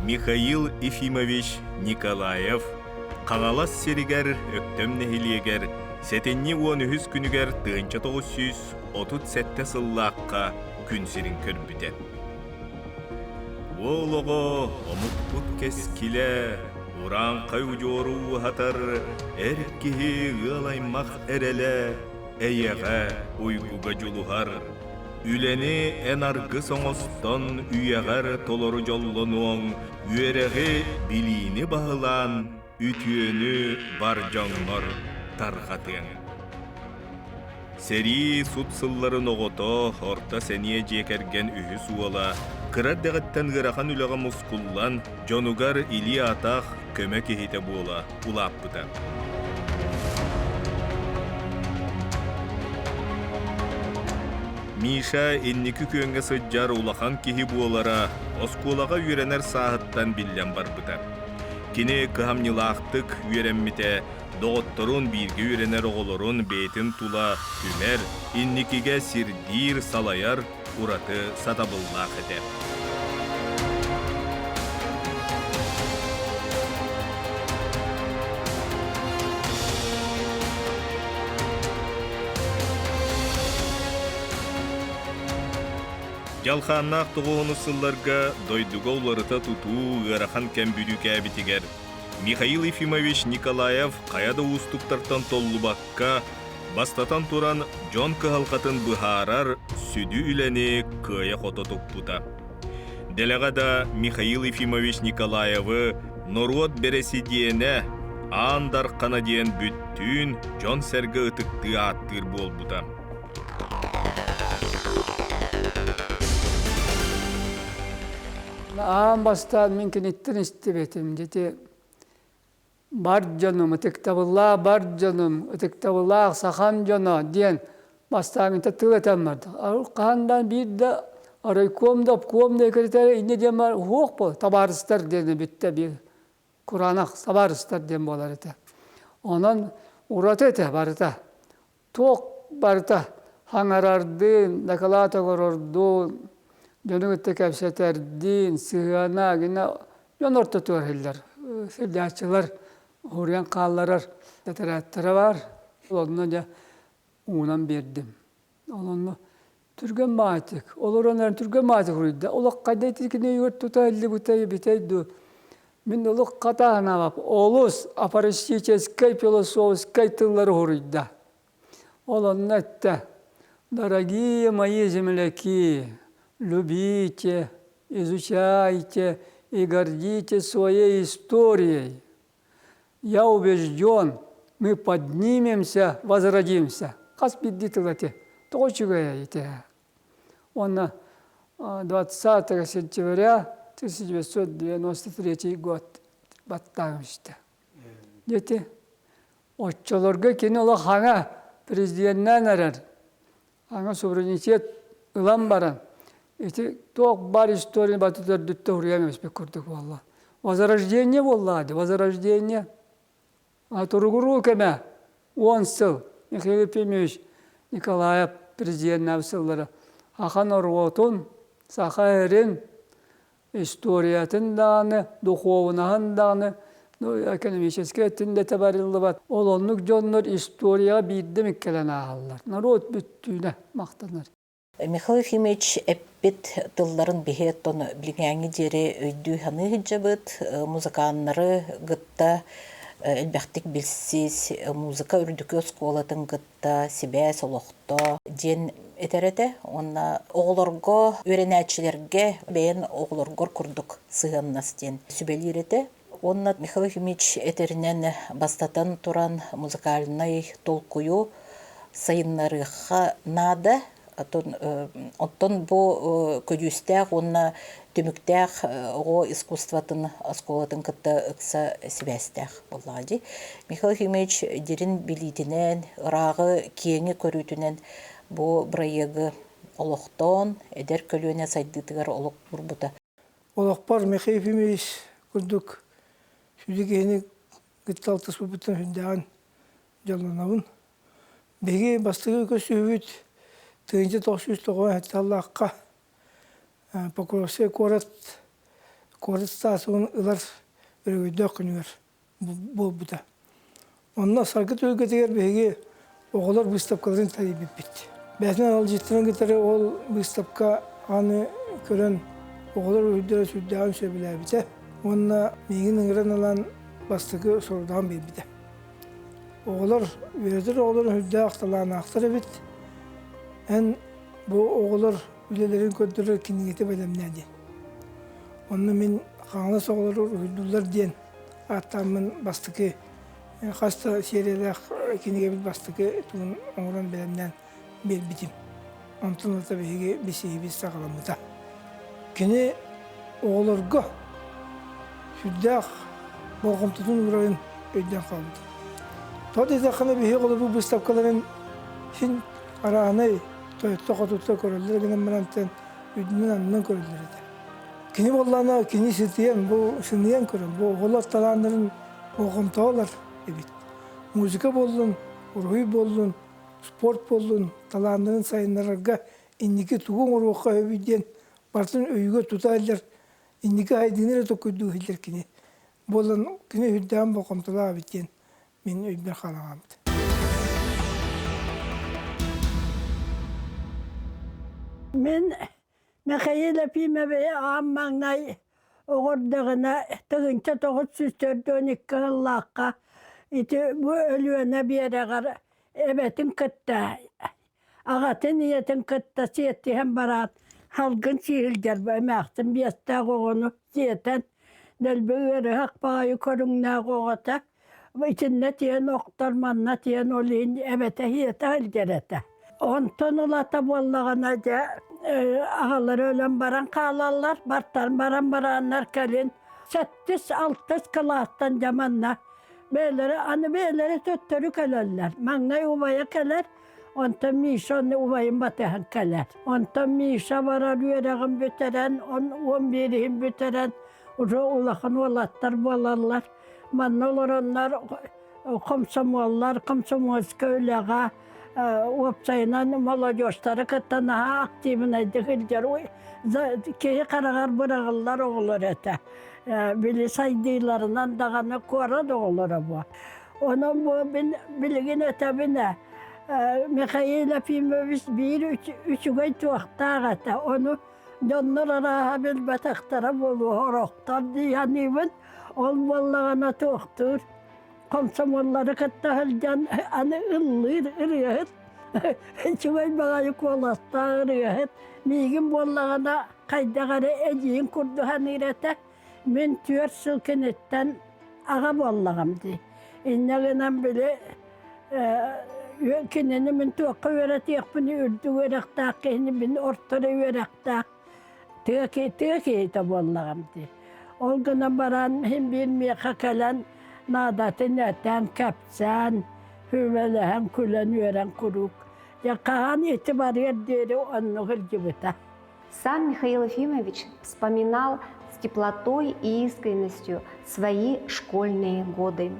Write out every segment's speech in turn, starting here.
Михаил Ефимович Николаев Хаҥалас сиригэр Өктөм нэһилиэгэр сэтинньи 13 күнүгэр 1937 сыллаахха күн сирин көрбүтэ. Уол оҕо омукпут кэскилэ, урааҥхай удьуору ууһатар эр киһи ыал аймах эрэлэ, эйэҕэ, уйгуга дьулуһар. Үлэни эн аргыс оҥостон үйэҕэр толору дьоллонуоҥ, үөрэҕи, билиини баһылаан, үтүөнү бар дьоҥҥор тарҕатыаҥ. Сэрии сут сылларын оҕото, орто сэниэ дьиэ кэргэн үһүс уола, кыра эрдэҕиттэн ыарахан үлэҕэ мускуллан, дьонугар илии-атах, көмө киһитэ буола улааппыта. Миша инники күөҥҥэ сылдьар улахан киһи буолара оскуолаҕа үөрэнэр сааһыттан биллэн барбыта. Кини кыһамньылаахтык үөрэммитэ, доҕотторун, бииргэ үөрэнэр оҕолорун бэйэтин тула түмэр, инникигэ сирдиир, салайар ураты сатабыллаах этэ. Дьалхааннаах тоҕуһунус сылларга дойдуга уларыта тутуу ыарахан кэм бүрүүкээбитигэр Михаил Ефимович Николаев хайа да уустуктартан толлубакка, бастатан туран, дьон кыһалҕатын быһаарар сүдү үлэни кыайа-хото туппута. Дэлэҕэ да Михаил Ефимович Николаевы норуот бэрэсидьиэнэ Аан Дархана диэн бүттүүн дьон-сэргэ ытыктыы ааттыыр буолбута. Аан бастаан мин киниттэн истибитим. Дьити бар дьонум, ытыктабыллаах бар дьонум, ытыктабыллаах сахам дьоно диэн бастааҥҥыта тыл этэн барда. Хаһан да биир да райком да обком да секретарь инньэ диэн бар уһуох буол табаарыстар диэн бүттэ биир кураанах табаарыстар диэн буолар этэ. Онон ураты этэ барыта. Туох барыта хаҥарардыын, дакылаат оҥорордуун, дьону кытта кэпсэтэрдиин, сыһыана гына дьон ортотугар иһиллэр. Сылдьааччылар уһуруйан хаалларар тэтэрээттэрэ баар. Онно дьэ уунан биэрдим. Ол онно түргэн маатик, олорон эрэн түргэн маатик уруйда. Олох хайда итикини өйүгэр тута илли бүтэй дуу. Мин олох хатааһынаабап олус афористическай, философскай тыллары уһуруйда. Ол онно эттэ: Дорогие мои земляки, любите, изучайте и гордитесь своей историей. Я убежден, мы поднимемся, возродимся. Хас биирдии тыл эти. Тоҕо үчүгэй ити. Уонна 20 сентября 1993 год баттаан истэ. Дети оччолорго кини олох хаҥа президеннээн эрэр. Аҥа суверенитет ылан баран ити туох баар историяны баты төрдүттэ уруйан эбиспит курдук буолла. Возрождение буолла возрождение. А туругуруу кэмэ 10 сыл Михаил Ефимович Николаев президеннээх сыллара Аха норуотун, саха эрин историятын даҕаны, духуобунаһын даҕаны, ну, экономическай өттүн да табарыллыбат. Ол оннук дьоннор историяҕа биирдэ эмит кэлэн ааһаллар. Норуот бүттүүнэ махтанар. Михаил Ефимович эппит тылларын биһи оттон билиҥээҥҥи диэри өйдүү-саныы сылдьабыт, музыканнары кытта элбэхтик билсис, музыка үрдүкү оскуолатын кытта сибээс олохто диэн этэр этэ. Уонна оҕолорго, үөрэнээччилэргэ бэйэн оҕолоргор курдук сыһыаннас диэн сүбэлиир этэ. Уонна Михаил Ефимович этэринэн, бастатан туран, музыкальнай толкуйу сайыннарыахха наада. Оттон бу көдьүүстээх уонна түмүктээх оҕо искусствотын оскуолатын кытта ыкса сибээстээх буоллаҕа дии. Михаил Ефимович дирин билиитинэн, ырааҕы киэҥи көрүүтүнэн бу бырайыагы олохтоон, эдэр көлүөнэ сайдыытыгар олук уурбута. Олохпор Михаил Ефимович курдук сүдү киһини кытта алтыспыппыттан сүрдээҕин дьоллонобун. Биһиги бастакы көрсүһүүбүт 1997 сыллаахха Покровскай куорат куорат статуһун ылар өрөгөйдөөх күнүгэр буолбута. Онно Саргы түһүлгэтигэр биһиги оҕолор быыстапкаларын тэрийбиппит. Бэйэтин аналдьыттарын кытары ол быыстапка аны көрөн оҕолор уруһуйдара сүрдээҕин сөбүлээбитэ уонна миигин ыҥыран ылан бастакы сорудаҕын биэрбитэ. Оҕолор, үөрэтэр оҕолор сүрдээх талааннаахтар эбит. Эн бу оҕолор үлэлэрин көрдөрөр кинигэтэ бэлэмнээ диэн. Онно мин Хаҥалас оҕолоро уруһуйдууллар диэн ааттааммын бастакы хас да сиэрийэлээх кинигэбит бастакы тугун оҥорон бэлэмнээн биэрбитим. Онтон ылата биһиги билсиһиибит саҕаламмыта. Кини оҕолорго сүрдээх болҕомтотун уурарын өйдөөн хаалбытым. Тоҕо диэтэххинэ биһиги оҕолорбут быыстапкаларын син арааһынай тойотто-хотутта көрөллөр гынан барантан үрдүнэн аннынан көрөллөр этэ. Кини буоллаҕына кини сытыйан, бу сыныйан көрөн, бу оҕолор талааннарын болҕомтоҕо ылар эбит. Музыка буоллун, уруһуй буоллун, спорт буоллун, талааннарын сайыннарарга инники тугу оҥоруохха сөбүй диэн барытын өйүгэр тута иһиллэр, инники сайдыыны эрэ толкуйдуу иһиллэр кини. Буолан кини үрдээн болҕомтолоох эбит диэн мин өйбөр хаалаҕаабыт. Мин Михаил Ефимовиһы аан маҥнай оҕордоҕуна 1942 сыллаахха ити бу Өлүөнэ биэрэҕэр эбэтин кытта аҕатын ийэтин кытта сиэттиһэн бараат салгын сиһилдьэр эмээхсин биэстээх оҕону сиэтэн дэлби ыарыһах баҕайы көрүҥнээх оҕото Итиннэ тиэн охтор, манна тиэн ол иһин эбэтэ иһиэтэ сылдьар этэ. Онтон ылата буоллаҕына дьэ аҕалара өлөн баран хаалаллар, бартан баран барааннар кэлин сэттис алтыс кылаастан дьэ манна бэйэлэрэ аны бэйэлэрэ төттөрү кэлэллэр. Маҥнай убайа кэлэр, онтон Миша онно убайын батыһан кэлэр. Онтон Миша барар үөрэҕин бүтэрэн, 11-иһин бүтэрэн уже улахан уолаттар буолаллар. Манна олороннор комсомоллар, комсомольскай үлэҕэ уопсайынан молодежтары кытта наһаа активнайдык илдьэр киһи хараҕар быраҕыллар оҕолор этэ. Били сайдыыларынан даҕаны куорат оҕолоро бу. Онон бу билигин этэбин ээ, Михаил Ефимович биир үчүгэй туохтаах этэ. Ону дьоннор арааһа билбэтэхтэрэ буолуо, орохтор дии саныыбын. Ол буоллаҕына туохтуур комсомоллары кытта сылдьан аны ыллыыр ырыаһыт, үчүгэй баҕайы куоластаах ырыаһыт. Миигин буоллаҕына хайдах эрэ эдьиийин курдук саныыр этэ. Мин 4 сыл киниттэн аҕа буоллаҕым дии. Инньэ гынан били кинини мин туохха үөрэтиэхпин үрдүк үөрэхтээх киһини мин орто эрэ үөрэхтээх тыа тыа киһитэ буоллаҕым дии. Ол гынан баран иһин биир миэхэ кэлэн наадатын этэн, кэпсээн, сүбэлэһэн, күлэн-үөрэн куруук дьэ хаһан ити барыар диэри оннук илдьибитэ. Сам Михаил Ефимович вспоминал с теплотой и искренностью свои школьные годы.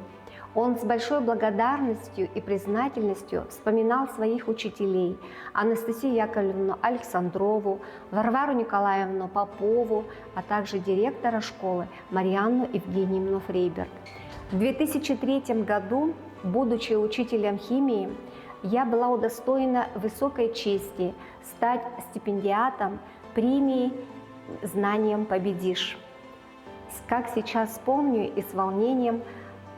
Он с большой благодарностью и признательностью вспоминал своих учителей Анастасию Яковлевну Александрову, Варвару Николаевну Попову, а также директора школы Марианну Евгеньевну Фрейберг. В 2003 году, будучи учителем химии, я была удостоена высокой чести стать стипендиатом премии «Знанием победишь». Как сейчас помню и с волнением,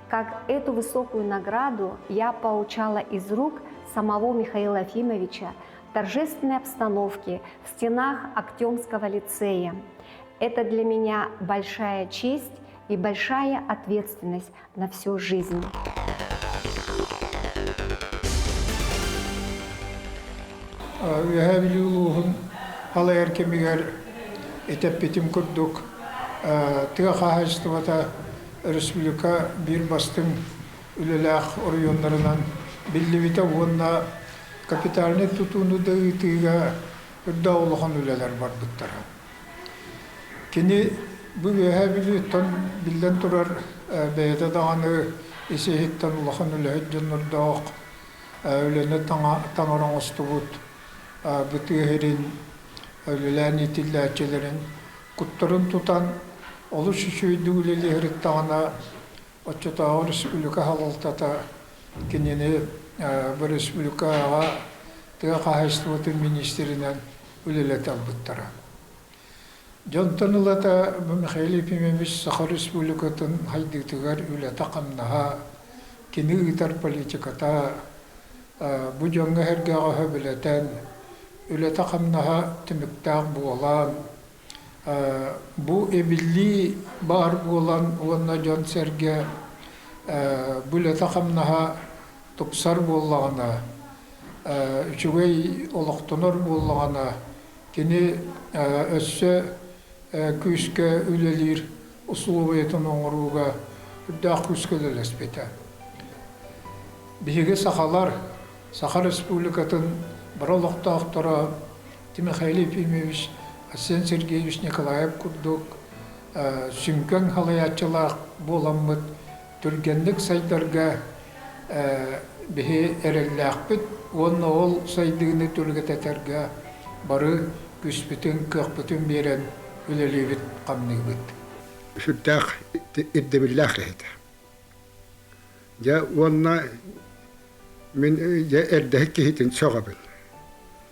как эту высокую награду я получала из рук самого Михаила Ефимовича в торжественной обстановке в стенах Актемского лицея. Это для меня большая честь и большая ответственность на всю жизнь. Үөһээ Бүлүү улууһун халайар кэмигэр этэппитим курдук, тыа хаһаайыстыбата республика биир бастыҥ үлэлээх оройуоннарынан биллибитэ уонна капитальнай тутууну да ыытыыга үрдээх улахан үлэлэр барбыттара. Кини бу Үөһээ Бүлүүттэн биллэн турар бэйэтэ даҕаны ис-иһиттэн улахан үлэһит дьоннордоох, үлэни таҥара оҥостубут бу тыа сирин үлэлээн иитиллээччилэрин куттарын тутан. Олус үчүгэйдик үлэлии сырыттаҕына, оччотооҕу республика салалтата кинини бу республикаҕа тыа хаһаайыстыбатын министринэн үлэлэтэ ылбыттара. Дьонтон ылата бу Михаил Ефимович Саха Республикатын хайдыытыгар үлэтэ-хамнаһа, кини ыытар политиката бу дьоҥҥо-сэргэҕэ сөбүлэтэн, үлэтэ-хамнаһа түмүктээх буолан, бу эбиллии баар буолан уонна дьон-сэргэ бу үлэтэ-хамнаһа тупсар буоллаҕына, үчүгэй олохтонор буоллаҕына, кини өссө күүскэ үлэлиир усулуобуйатын оҥорууга үрдээх күүскэ үлэлэспитэ. Биһиги сахалар, Саха Республикатын бары олохтоохторо Михаил Ефимович, Айсен Сергеевич Николаев курдук сүҥкэн салайааччылаах буоламмыт түргэнник сайдарга биһи эрэллээхпит уонна ол сайдыыны түргэтэтэргэ бары күүспүтүн, кыахпытын биэрэн үлэлиибит-хамныыбыт. Сүрдээх ирдэбиллээх киһи Дьэ уонна мин дьэ эрдэһит киһитин сөҕөбүн.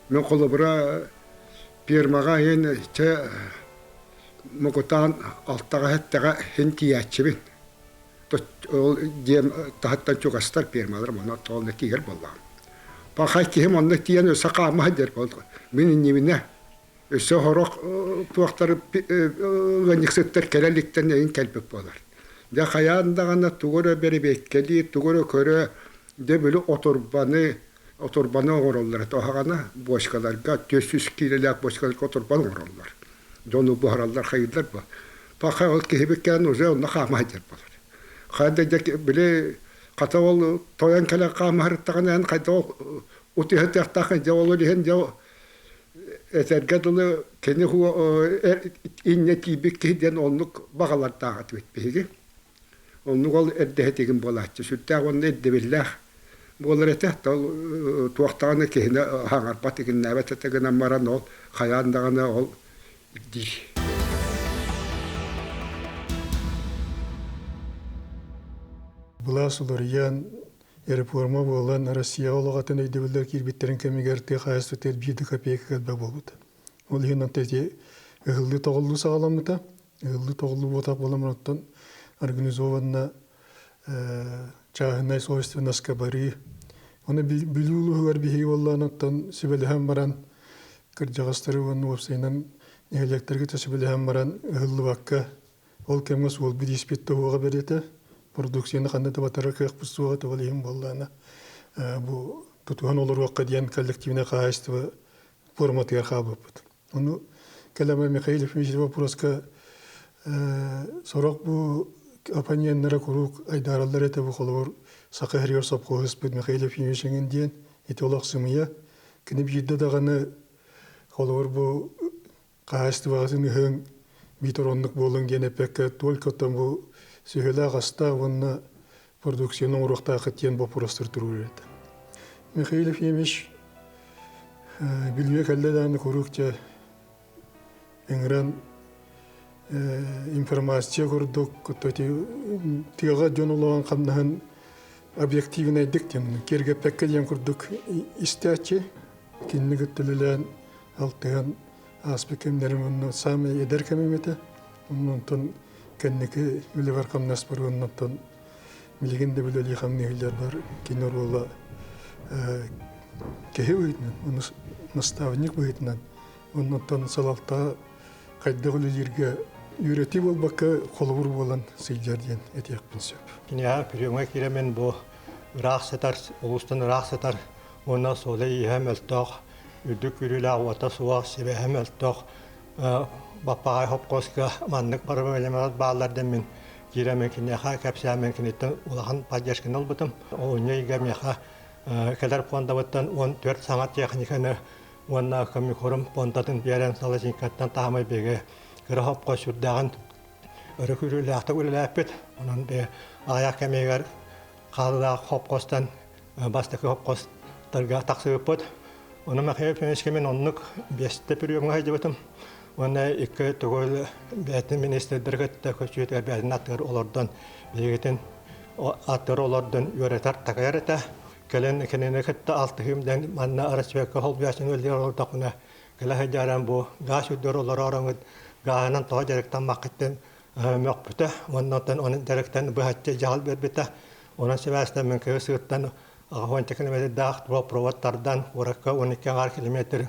Мин холобура пиэрмаҕа иһин чэ мукутаан алтаҕа-сэттэҕэ иһин тиийээччибин. Ол диэн таһыттан чугастар пиэрмаларым онно тоҕо тиийэр буоллаҕым. Пахай киһим онно тиийэн өссө хаама сылдьар буолла. Мин иннибинэ өссө сорох туохтары ыанньыксыттар кэлэ иликтэн эйин кэлбит буолар. Дьэ хайаан даҕаны тугу эрэ бэрэбиэркэлии, тугу эрэ көрө, дьэ били отурбаны отурбаны оҥороллор этэ. Оһаҕана бочкаларга 400 киилэлээх бочкаларга отурбаны оҥороллор. Дьону буһараллар, хайыыллар бу. Паха ол киһибит кэлэн уже онно хаама сылдьар буолар. Хайа да дьэ били хата ол тойон кэлэн хаамаһарыттаҕына эн хайдах утуйа дьэ ол иһин дьэ этэргэ дылы кини инньэ тиийбит киһи диэн оннук баҕалардаах этибит биһиги. Оннук ол эрдэһитигин буолааччы. Сүрдээх уонна ирдэбиллээх буолар этэ. Ол туохтаҕына киһини хаҥарбат, игиннээбэт этэ гынан баран ол хайаан даҕаны ол ирдиир. Былаас уларыйан, реформа буолан, Россияҕа олоҕатын өйдөбүллэр киирбиттэрин кэмигэр тыа хаһаайыстыбатыгар биир да копейка кэлбэт буолбута. Ол иһин онто ити ыһыллыы-тоҕуллуу саҕаламмыта. Ыһыллыы-тоҕуллуу буотах буолан оттон организованно чааһынай собственноска барыы. Оны Бүлүү улууһугар биһиги буоллаан оттон сүбэлэһэн баран кырдьаҕастары уонна уопсайынан нэһилиэктэргэ сүбэлэһэн баран ыһыллыбакка Ол кэмҥэ суолбут ииспит туһуоҕа бэриэтэ, продукцияны ханна да батарар кыахпыт суоҕа, ол иһин буоллаҕына бу тутуһан олоруохха диэн коллективнай хаһаайыстыба форматыгар хаалбыппыт. Ону кэлэмэ Михаил Ефимович вопроска сорох бу оппоненнара куруук айдаараллар этэ бу холобур Саха сиригэр сопхуоһуспут Михаил Ефимович эҥин диэн ити олох сымыйа. Кини биирдэ даҕаны холобур бу хаһаайыстыбаҕытын ыһыҥ, биитэр оннук буолуҥ диэн эппэккэ, только оттон бу сүһүлээх астаах уонна продукцияны оҥоруохтааххыт диэн боппуруостар туруорар этэ. Михаил Ефимович Бүлүүгэ кэллэ даҕаны куруук дьэ ыҥыран информация курдук тыаҕа дьон олоҕун хамнаһын объективнайдык диэн киэргэппэккэ диэн курдук истээччи кинини кытта үлэлээн алтыһан ааспыт кэмнэрим уонна саамай эдэр кэмим этэ. Онтон кэнники үлэбэр хамнаспар уонна оттон билигин да үлэлии хамныылларбар кини оруола киһи быһыытынан, наставник быһыытынан, оннуттан салалта хайдах үлэлииргэ үөрэтии буолбакка холобур буолан сылдьар диэн этиэхпин сөп. Киниэхэ приемҥа киирэммин бу ыраах сытар, улуустан ыраах сытар уонна суола-ииһэ мөлтөх, үрдүк күүрүүлээх уота суох, сибээһэ мөлтөх Баппаҕай хопкуоска маннык проблемалар бааллар дэммин киирэммин киниэхэ кэпсээммин киниттэн улахан поддержканы ылбытым. Олунньу ыйга миэхэ кэлэр фондабыттан 14 саҥа техниканы уонна коммикорум фондатын биэрэн Салазинкаттан таһамай биһиги кыра хопко сүрдээҕин өрө күүрүүлээхтик үлэлээппит. Онон аҕыйах кэмигэр хаалыылаах хопкостан бастакы хопкостарга тахсыбыппыт. Ону Михаил Ефимовичка мин оннук биэстэ приемҥа сылдьыбытым. Уонна икки төгүл бэйэтин министрдэр кытта көчүөтүгэр бэйэтин аттыгар олордон биһигитин аттыгар олордон үөрэтэр такайар этэ. Кэлин кинини кытта алтыһыым диэн манна Россияка холбуйааччыны үлэлиир олордохпуна кэлэ сылдьаран бу гаас үрдүгэр олороороҥут гааһынан тоҕо дьарыктаммаккыттан мөхпүтэ уонна оттон оны дьарыктан быһаччы дьаһал биэрбитэ. Онон сибээстэн мин кыһы сыыттан аҕыс километрдаах трубопровод тардан куоракка 12 аҥаар километр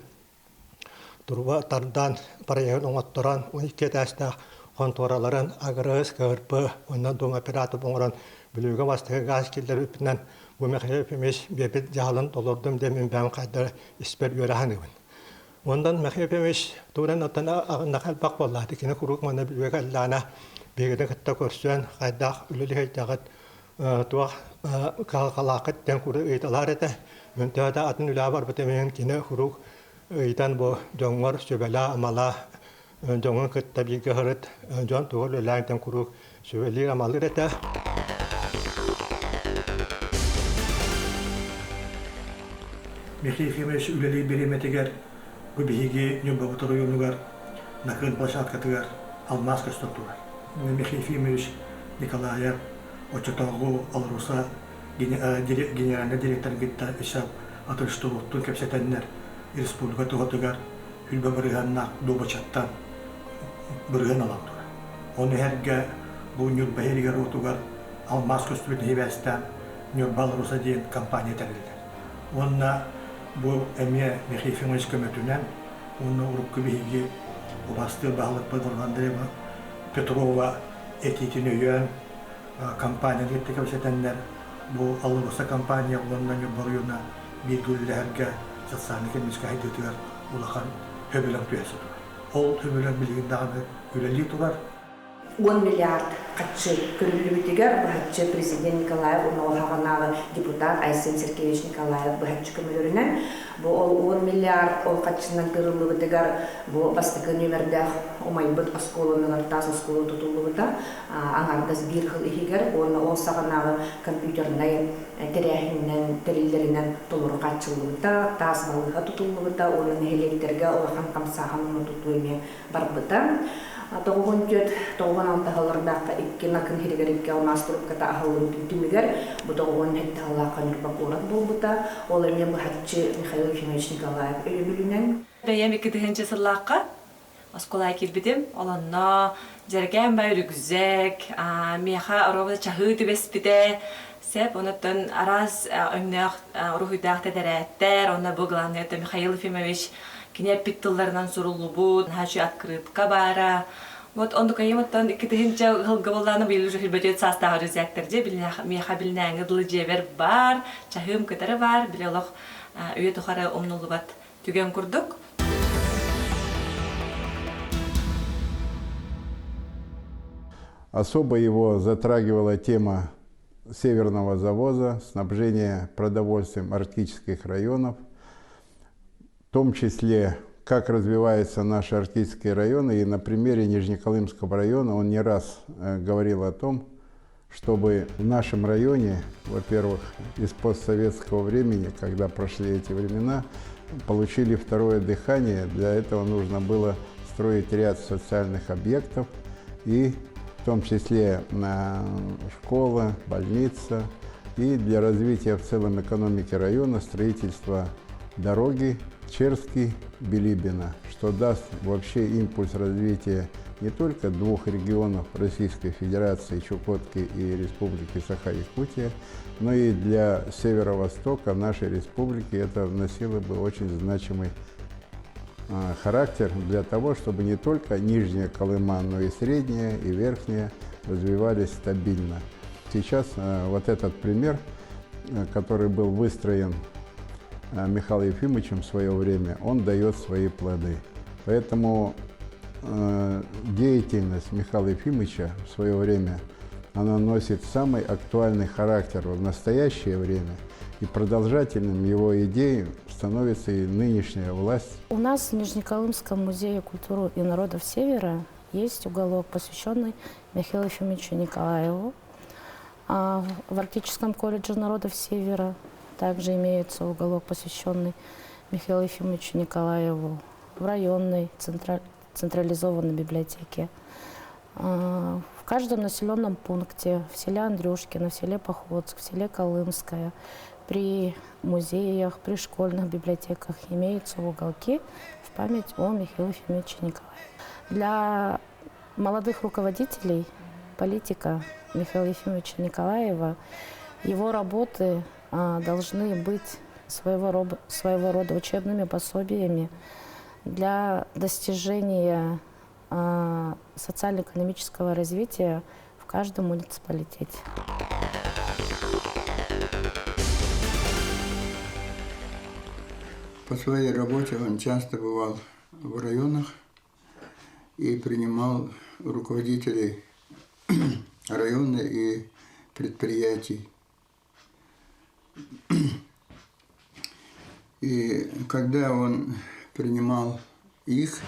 Турба тардан, проеһын оҥотторон, 12 этээстээх хонтуораларын АГРС, КРП уонна Дом оператор оҥорон Бүлүүгэ бастакы гаас киллэрбиппинэн бу Михаил Ефимович биэрбит дьаһалын толордум диэн мин бэйэм хайдах испэр үөрэ саныыбын. Онтон Михаил Ефимович тугунан оттон аҕыннаха элбэх буоллаата. Кини куруук манна Бүлүүгэ кэллэҕинэ биһигини кытта көрсөн хайдах үлэлиһэйдэҕит туох кыһалҕалааххыт диэн куруук ыйыталаһар этэ. Мин төһө да атын үлэҕэ барбытым иһин кини куруук ыйытан бу дьоҥҥор сүбэлээ-амалаа, дьоҥҥун кытта бииргэ сырыт, дьон тугу үлэлээн диэн куруук сүбэлиир-амалыыр этэ. Михаил Ефимович үлэлиир бириэмэтигэр бу биһиги Ньурбабыт оройуонугар Накыын площадкатыгар алмаас көстөн турар. Михаил Ефимович Николаев оччотооҕу АЛРОСА генеральнай директорын кытта өссө Атырыштовоттуун кэпсэтэннэр республика туһатыгар үлбэ бырыһыаннаах дуобачаттан бырыһыан ылан турар. Ону иһэргэ бу Ньурба иһигэр-уотугар алмаас көстүбүт сибээстээн Ньурба АЛРОСА диэн компания тэриллэр. Уонна бу эмиэ Михаил Ефимович көмөтүнэн уонна урукку биһиги убаастыыр баһылыкпыт Андреева Петрова этиитин өйөөн компанияны кытта кэпсэтэннэр бу АЛРОСА компания уонна Ньурба оройуона бииргэ үлэлэһэргэ социальнай-экономическай сайдыытыгар улахан сөбүлэҥ түһэ сытар. Ол сөбүлэҥ билигин даҕаны үлэлии турар. 10 миллиард харчы көрүллүбүтүгэр быһаччы президент Николаев уонна ол хаҕанааҕы депутат Айсен Сергеевич Николаев быһаччы көмөлөрүнэн бу ол 10 миллиард ол харчынан тыырыллыбытыгар бу бастакы нүөмэрдээх умайбыт оскуоланыгар таас оскуола тутуллубута аҥардас биир сыл иһигэр уонна ол саҕанааҕы компьютернай тэрээһининэн тэриллэринэн толору хааччыллыбыта, таас балыыһа тутуллубута уонна нэһилиэктэргэ улахан хамсааһын уонна тутуу эмиэ барбыта. 94 96 сыллардаахха икки Накын сиригэр икки алмаас трубката аһыллыбытын түмүгэр бу 97 сыллаахха Ньурба куорат буолбута. Ол эмиэ быһаччы Михаил Ефимович Николаев өйөбүлүнэн. Бэйэм 2000 сыллаахха оскуолаҕа киирбитим. Ол онно дьэрэкээн бай рюкзак, миэхэ оруобуна чаһыы түбэспитэ. Сеп, онуттан араас өҥнөөх уруһуйдаах тэтэрээттэр, онно бу главный это Михаил Ефимович кини эппит тылларынан суруллубут, наһаа үчүгэй открытка баара. Вот оннук айым оттон 2000 ыһылга буоллаана быйыл уже хүрбөтүөт саастаах рюкзактар дьэ миэхэ билинээҥи дылы дьиэбэр баар, чаһыым кытары баар, били олох үйэ тухары умнуллубат түгэн курдук. Особо его затрагивала тема северного завоза, снабжения продовольствием арктических районов, в том числе, как развиваются наши арктические районы. И на примере Нижнеколымского района он не раз говорил о том, чтобы в нашем районе, во-первых, из постсоветского времени, когда прошли эти времена, получили второе дыхание. Для этого нужно было строить ряд социальных объектов и в том числе школа, больница, и для развития в целом экономики района строительство дороги Черский Билибино, что даст вообще импульс развития не только двух регионов Российской Федерации, Чукотки и Республики Саха-Якутия, но и для северо-востока нашей республики это носило бы очень значимый характер для того, чтобы не только Нижняя Колыма, но и Средняя, и Верхняя развивались стабильно. Сейчас вот этот пример, который был выстроен Михаилом Ефимовичем в свое время, он дает свои плоды. Поэтому деятельность Михаила Ефимовича в свое время, она носит самый актуальный характер в настоящее время, и продолжателем его идеи становится и нынешняя власть. У нас в Нижнеколымском музее культуры и народов Севера есть уголок, посвященный Михаилу Ефимовичу Николаеву. А в Арктическом колледже народов Севера также имеется уголок, посвященный Михаилу Ефимовичу Николаеву. В районной централизованной библиотеки. В каждом населенном пункте, в селе Андрюшкино, в селе Походск, в селе Колымское, при музеях, при школьных библиотеках имеются уголки в память о Михаиле Ефимовиче Николаеве. Для молодых руководителей политика Михаила Ефимовича Николаева, его работы должны быть своего рода, своего рода учебными пособиями для достижения социально-экономического развития в каждом муниципалитете. По своей работе он часто бывал в районах и принимал руководителей района и предприятий. И когда он принимал их,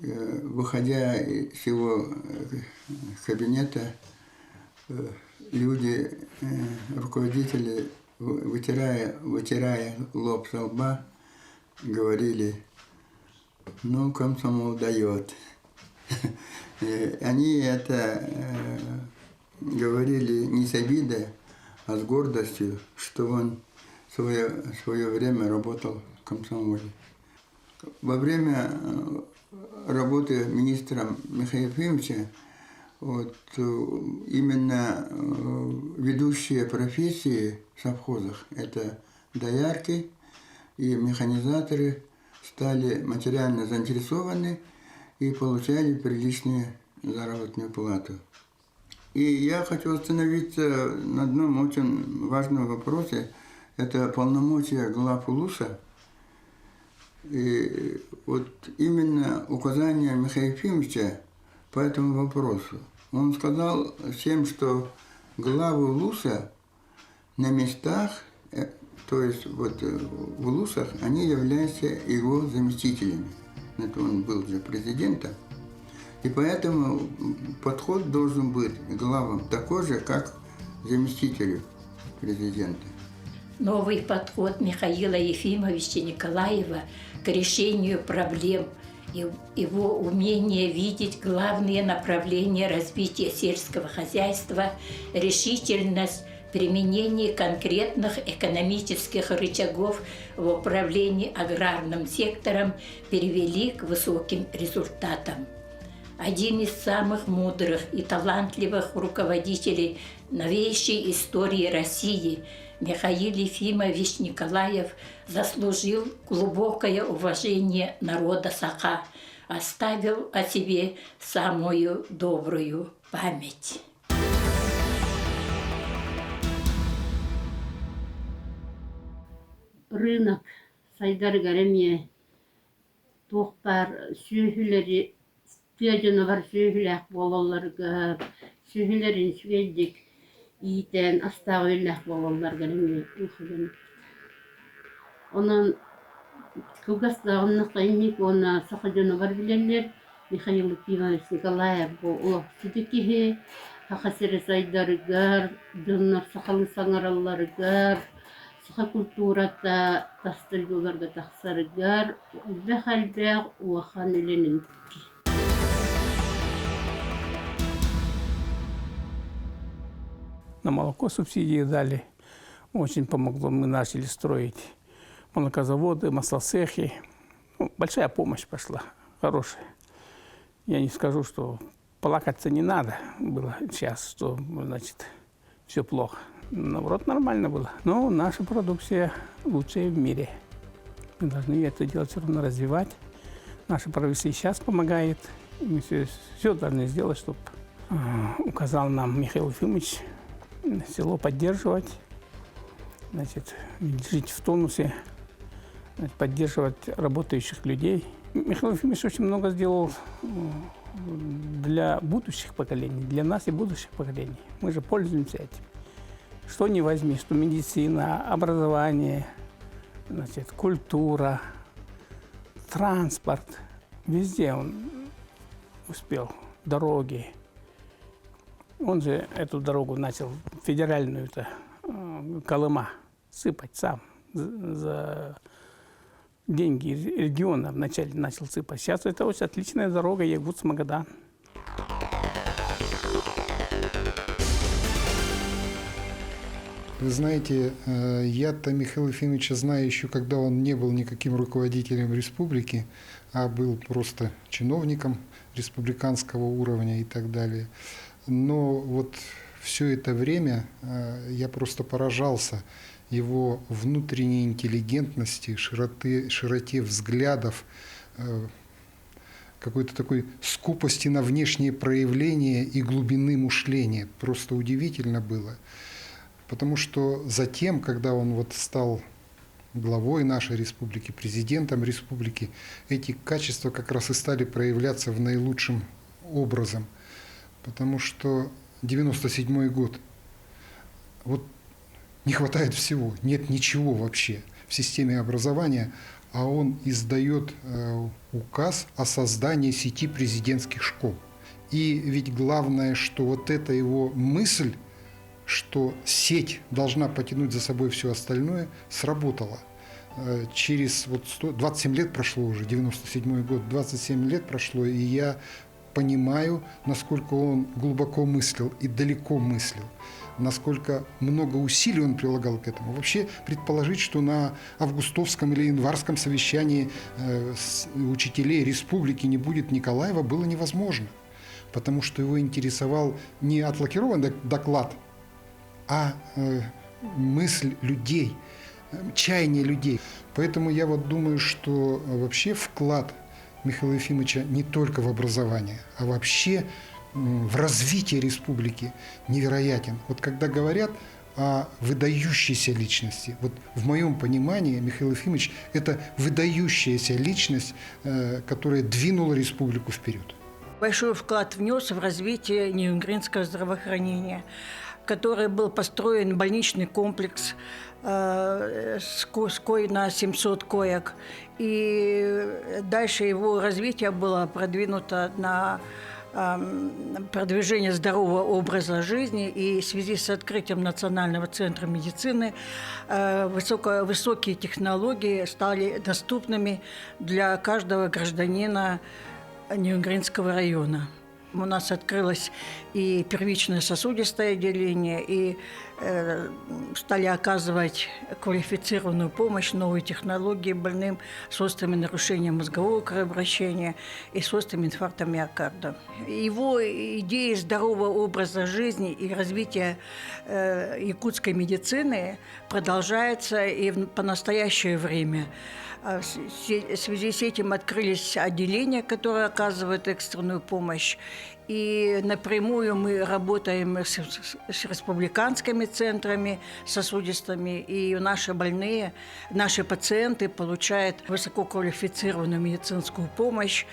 выходя из его кабинета, люди, руководители, вытирая, вытирая лоб со лба, говорили, ну, комсомол дает. Они это говорили не с обидой, а с гордостью, что он свое, свое время работал в комсомоле. Во время работы министром Михаила Ефимовича вот, именно ведущие профессии в совхозах – это доярки и механизаторы стали материально заинтересованы и получали приличную заработную плату. И я хочу остановиться на одном очень важном вопросе. Это полномочия глав УЛУСа. И вот именно указание Михаила Ефимовича по этому вопросу. Он сказал всем, что главы УЛУСа на местах, то есть вот в УЛУСах, они являются его заместителями. Это он был же президентом. И поэтому подход должен быть главам такой же, как заместителю президента. Новый подход Михаила Ефимовича Николаева к решению проблем и его умение видеть главные направления развития сельского хозяйства, решительность применении конкретных экономических рычагов в управлении аграрным сектором привели к высоким результатам. Один из самых мудрых и талантливых руководителей новейшей истории России Михаил Ефимович Николаев заслужил глубокое уважение народа Саха, оставил о себе самую добрую память. Рынок сайдарыгар эмиэ туох баар сүөһүлэри тыа дьоно бар сүөһүлээх буолалларыгар, сүөһүлэрин үчүгэйдик иитэн астаах үөллээх буолалларыгар эмиэ улаханнык. Онон кылгас даҕаны инник уонна саха дьоно бар билэллэр Михаил Ефимович Николаев бу олох сүдү киһи, Саха сирэ сайдарыгар, дьоннор сахалыы саҥаралларыгар, саха культурата тас дойдуларга тахсарыгар элбэх-элбэх улахан үлэни На молоко субсидии дали. Очень помогло. Мы начали строить молокозаводы, маслоцехи. Ну, большая помощь пошла, хорошая. Я не скажу, что плакаться не надо было сейчас, что, значит, все плохо. Наоборот, нормально было. Но наша продукция лучшая в мире. Мы должны это дело все равно развивать. Наше правительство и сейчас помогает. Мы все, все должны сделать, чтобы указал нам Михаил Ефимович село поддерживать, значит, жить в тонусе, значит, поддерживать работающих людей. Михаил Ефимович очень много сделал для будущих поколений, для нас и будущих поколений. Мы же пользуемся этим. Что не возьми, что медицина, образование, значит, культура, транспорт. Везде он успел. Дороги. Он же эту дорогу начал, федеральную-то, Колыма, сыпать сам. За... Деньги региона вначале начал сыпать. Сейчас это очень отличная дорога Якутск-Магадан. Вы знаете, э, я-то Михаила Ефимовича знаю еще, когда он не был никаким руководителем республики, а был просто чиновником республиканского уровня и так далее. Но вот все это время э, я просто поражался его внутренней интеллигентности, широты, широте взглядов, э, какой-то такой скупости на внешние проявления и глубины мышления. Просто удивительно было. Потому что затем, когда он вот стал главой нашей республики, президентом республики, эти качества как раз и стали проявляться в наилучшем образом. Потому что 97 год, вот не хватает всего, нет ничего вообще в системе образования, а он издает э, указ о создании сети президентских школ. И ведь главное, что вот эта его мысль, что сеть должна потянуть за собой все остальное, сработала. Э, через вот 100, 27 лет прошло уже, 97 год, 27 лет прошло, и я понимаю, насколько он глубоко мыслил и далеко мыслил, насколько много усилий он прилагал к этому. Вообще предположить, что на августовском или январском совещании э, учителей республики не будет Николаева, было невозможно, потому что его интересовал не отлакированный доклад, а э, мысль людей, чаяние людей. Поэтому я вот думаю, что вообще вклад Михаила Ефимовича не только в образование, а вообще в развитие республики невероятен. Вот когда говорят о выдающейся личности, вот в моем понимании Михаил Ефимович – это выдающаяся личность, э, которая двинула республику вперед. Большой вклад внес в развитие неюнгринского здравоохранения, который был построен больничный комплекс э, с кой на 700 коек. И дальше его развитие было продвинуто на продвижение здорового образа жизни. И в связи с открытием Национального центра медицины э, высоко, высокие технологии стали доступными для каждого гражданина Неюнгринского района. У нас открылось и первичное сосудистое отделение, и э, стали оказывать квалифицированную помощь, новые технологии больным с острыми нарушениями мозгового кровообращения и с острым инфарктом миокарда. Его идеи здорового образа жизни и развития э, якутской медицины продолжаются и в, по настоящее время. В связи с этим открылись отделения, которые оказывают экстренную помощь. И напрямую мы работаем с, с республиканскими центрами сосудистыми, и наши больные, наши пациенты получают высококвалифицированную медицинскую помощь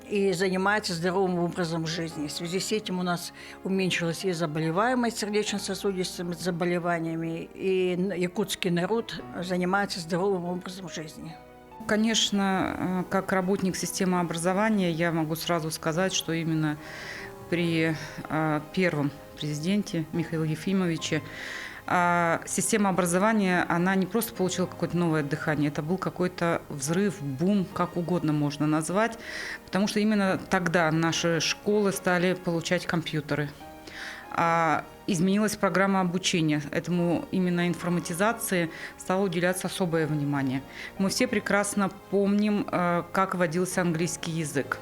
и занимаются здоровым образом жизни. В связи с этим у нас уменьшилась и заболеваемость сердечно-сосудистыми заболеваниями, и якутский народ занимается здоровым образом жизни. Конечно, э, как работник системы образования я могу сразу сказать, что именно при э, первом президенте Михаиле Ефимовиче а система образования, она не просто получила какое-то новое дыхание, это был какой-то взрыв, бум, как угодно можно назвать, потому что именно тогда наши школы стали получать компьютеры. А изменилась программа обучения. Этому именно информатизации стало уделяться особое внимание. Мы все прекрасно помним, э, как вводился английский язык.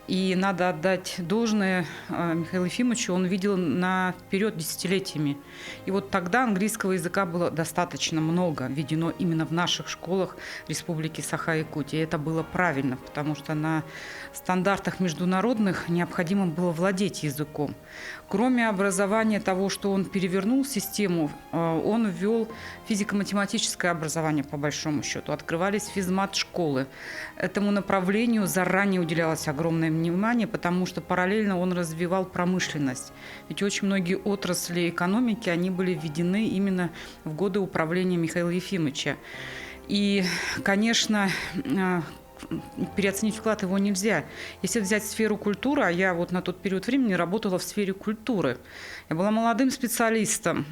И надо отдать должное э, Михаилу Ефимовичу, он видел наперед десятилетиями. И вот тогда английского языка было достаточно много введено именно в наших школах Республики Саха-Якутия. И это было правильно, потому что на стандартах международных необходимо было владеть языком. Кроме образования того, что он перевернул систему, э, он ввел физико-математическое образование по большому счету. Открывались физмат-школы. Этому направлению заранее уделялось огромное внимание, потому что параллельно он развивал промышленность. Ведь очень многие отрасли экономики, они были введены именно в годы управления Михаила Ефимовича. И, конечно, э, Переоценить вклад его нельзя. Если взять сферу культуры, а я вот на тот период времени работала в сфере культуры, я была молодым специалистом,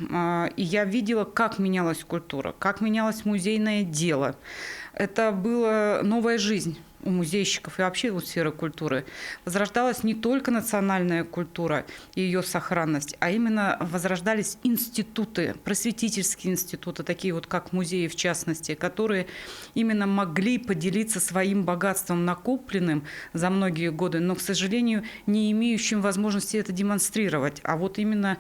и я видела, как менялась культура, как менялось музейное дело. Это была новая жизнь у музейщиков и вообще у сферы культуры. Возрождалась не только национальная культура и ее сохранность, а именно возрождались институты, просветительские институты, такие вот как музеи в частности, которые именно могли поделиться своим богатством, накопленным за многие годы, но, к сожалению, не имеющим возможности это демонстрировать. А вот именно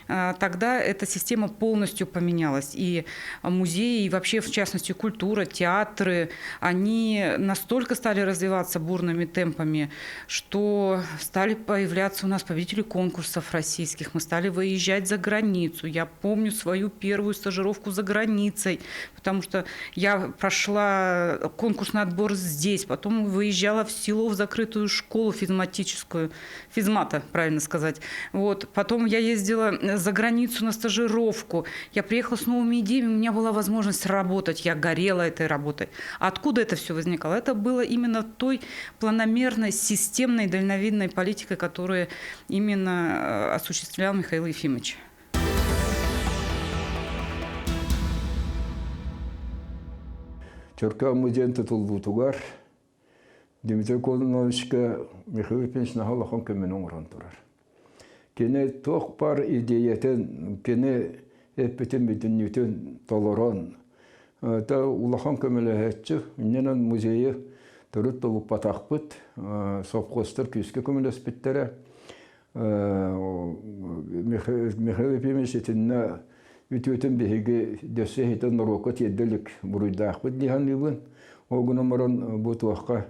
тогда эта система полностью поменялась. И музеи, и вообще, в частности, культура, театры, они настолько стали развиваться бурными темпами, что стали появляться у нас победители конкурсов российских. Мы стали выезжать за границу. Я помню свою первую стажировку за границей, потому что я прошла конкурсный отбор здесь, потом выезжала в село, в закрытую школу физматическую, физмата, правильно сказать. Вот. Потом я ездила за границу на стажировку. Я приехала с новыми идеями, у меня была возможность работать, я горела этой работой. Откуда это все возникало? Это было именно той планомерной, системной, дальновидной политикой, которую именно осуществлял Михаил Ефимович. Чөркөөн музейын тутуллуутугар Дмитрий Кононовичка Михаил Ефимович наһаа улахан көмөнү оҥорон турар. Кини туох баар идиэйэтин, кини эппитин бүтүннүүтүн толорон, та улахан көмөлөһөөччү. Иннинэн музейы төрүт толукпатахпыт, совхозтар күүскэ көмөлөспүттэрэ. Михаил Ефимович итиннэ үтүөтүн биһиги дөссө иһитэн норуокка тиэрдэ илик буруйдаахпыт дии саныыбын. Ол гынан баран бу туохха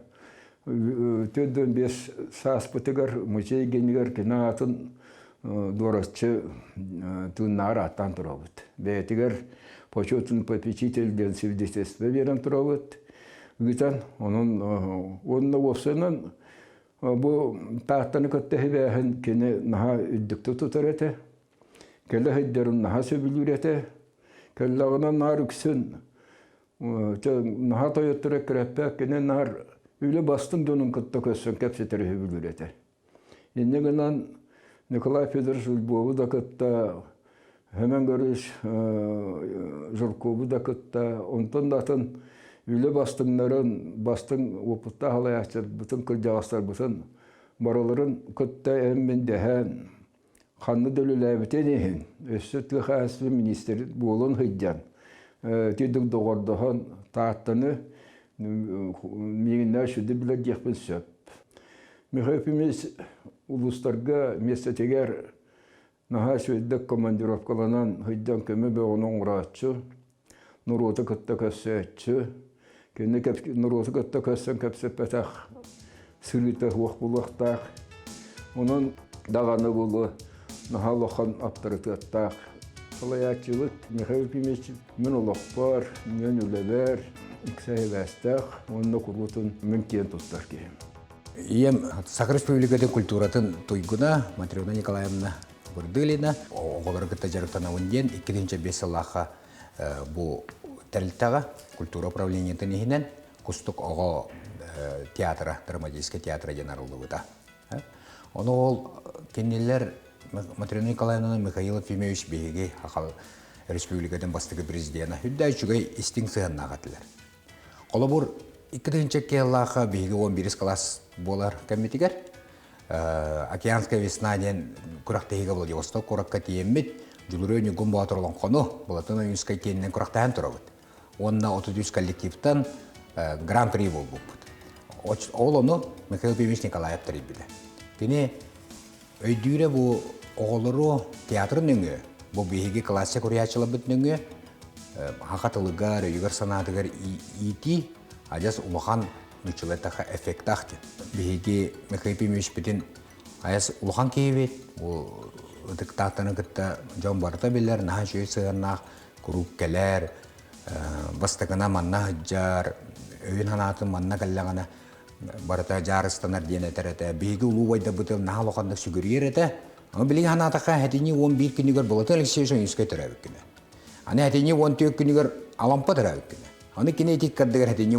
45 сааспытыгар музей генигэр кини аатын дуораччы тыыннааҕар ааттаан турабыт. Бэйэтигэр почетный попечитель диэн свидетельство биэрэн турабыт. Ыытан, онон уонна уопсайынан бу Тааттаны кытта сибээһин кини наһаа үрдүктүк тутар этэ. Кэлэ сылдьарын наһаа сөбүлүүр этэ. Кэллэҕинэ наар үксүн наһаа тойоттор эккирэппэт, кини наар үлэ бастыҥ дьонун кытта көрсөн кэпсэтэр сөбүлүүр этэ. Инньэ гынан Николай Федорович Львову да кытта, Семен Григорьевич Жиркову да кытта, онтон да атын үлэ бастыҥнарын, бастыҥ уопуттаах салайааччыларбытын, кырдьаҕастарбытын барыларын кытта эн-мин дэһэн, ханна да үлэлээбитин иһин, өссө тыа хаһаайыстыба министр буолан сылдьан, тидик доҕордоһон Тааттаны миигиннээх үчүгэй билэр диэхпин сөп. Михаил Ефимович улуустарга миэстэтигэр наһаа үчүгэйдик командировкаланан сылдьан көмө бөҕөнү оҥорооччу, норуоту кытта көрсөөччү, кини норуоту кытта көрсөн кэпсэппэтэх сырыыта суох буолуохтаах. Онон даҕаны буолуо наһаа улахан аптарытыаттаах салайааччыбыт Михаил Ефимович мин олохпор, мин үлэбэр иксэ уонна куруутун мин киэн туттар киһим. Ийэм Саха Республикатын культуратын туйгуна Матрена Николаевна Бурдылина оҕолору кытта дьарыктанабын диэн 2005 сыллаахха бу тэрилтэҕэ культура управлениетын иһинэн Кустук оҕо театра, драматическай театра диэн арыллыбыта. Ону ол кинилэр Матрена Николаевна Михаил Ефимович биһиги Саха Республикатын бастакы президена үрдэ үчүгэй истиҥ сыһыаннаах этилэр. Холобур, 2002 сыллаахха биһиги 11 класс буолар кэммитигэр Океанская весна диэн күрэхтэһиигэ Владивосток куоракка тиийэммит, Дьулуруй Ньургун Боотур олоҥхону Былатын Ойуунскай киэнинэн күрэхтэһэн турабыт. Уонна 33 коллективтан гран-при буолбуппут. Ол ону Михаил Ефимович Николаев тэрийбитэ. Кини өйдүүрэ бу оҕолору театр нөҥүө, бу биһиги классик уруйааччыларбыт нөҥүө саха тылыгар, өйүгэр-санаатыгар иитии адьас улахан нууччалар таха эффектаах диэн. Биһиги Михаил Ефимовичпитин айас улахан киһибит, бу ытыктаахтарын кытта дьон барыта билэр, наһаа үчүгэй сыһыаннаах, куруук кэлэр, бастакына манна сылдьар, өйүн санаатын манна кэллэҕинэ барыта дьаарыстанар диэн этэр этэ. Биһиги улуу убайдарбытын наһаа улаханнык сүгүрүйэр этэ. Аны билигин санаатахха, сэтинньи 11 күнүгэр Болотун Алексеевич Ойуунскай төрөөбүт күнэ. Аны сэтинньи 14 күнүгэр Алампа төрөөбүт күнэ. Аны кини ити кырдыгар сэтинньи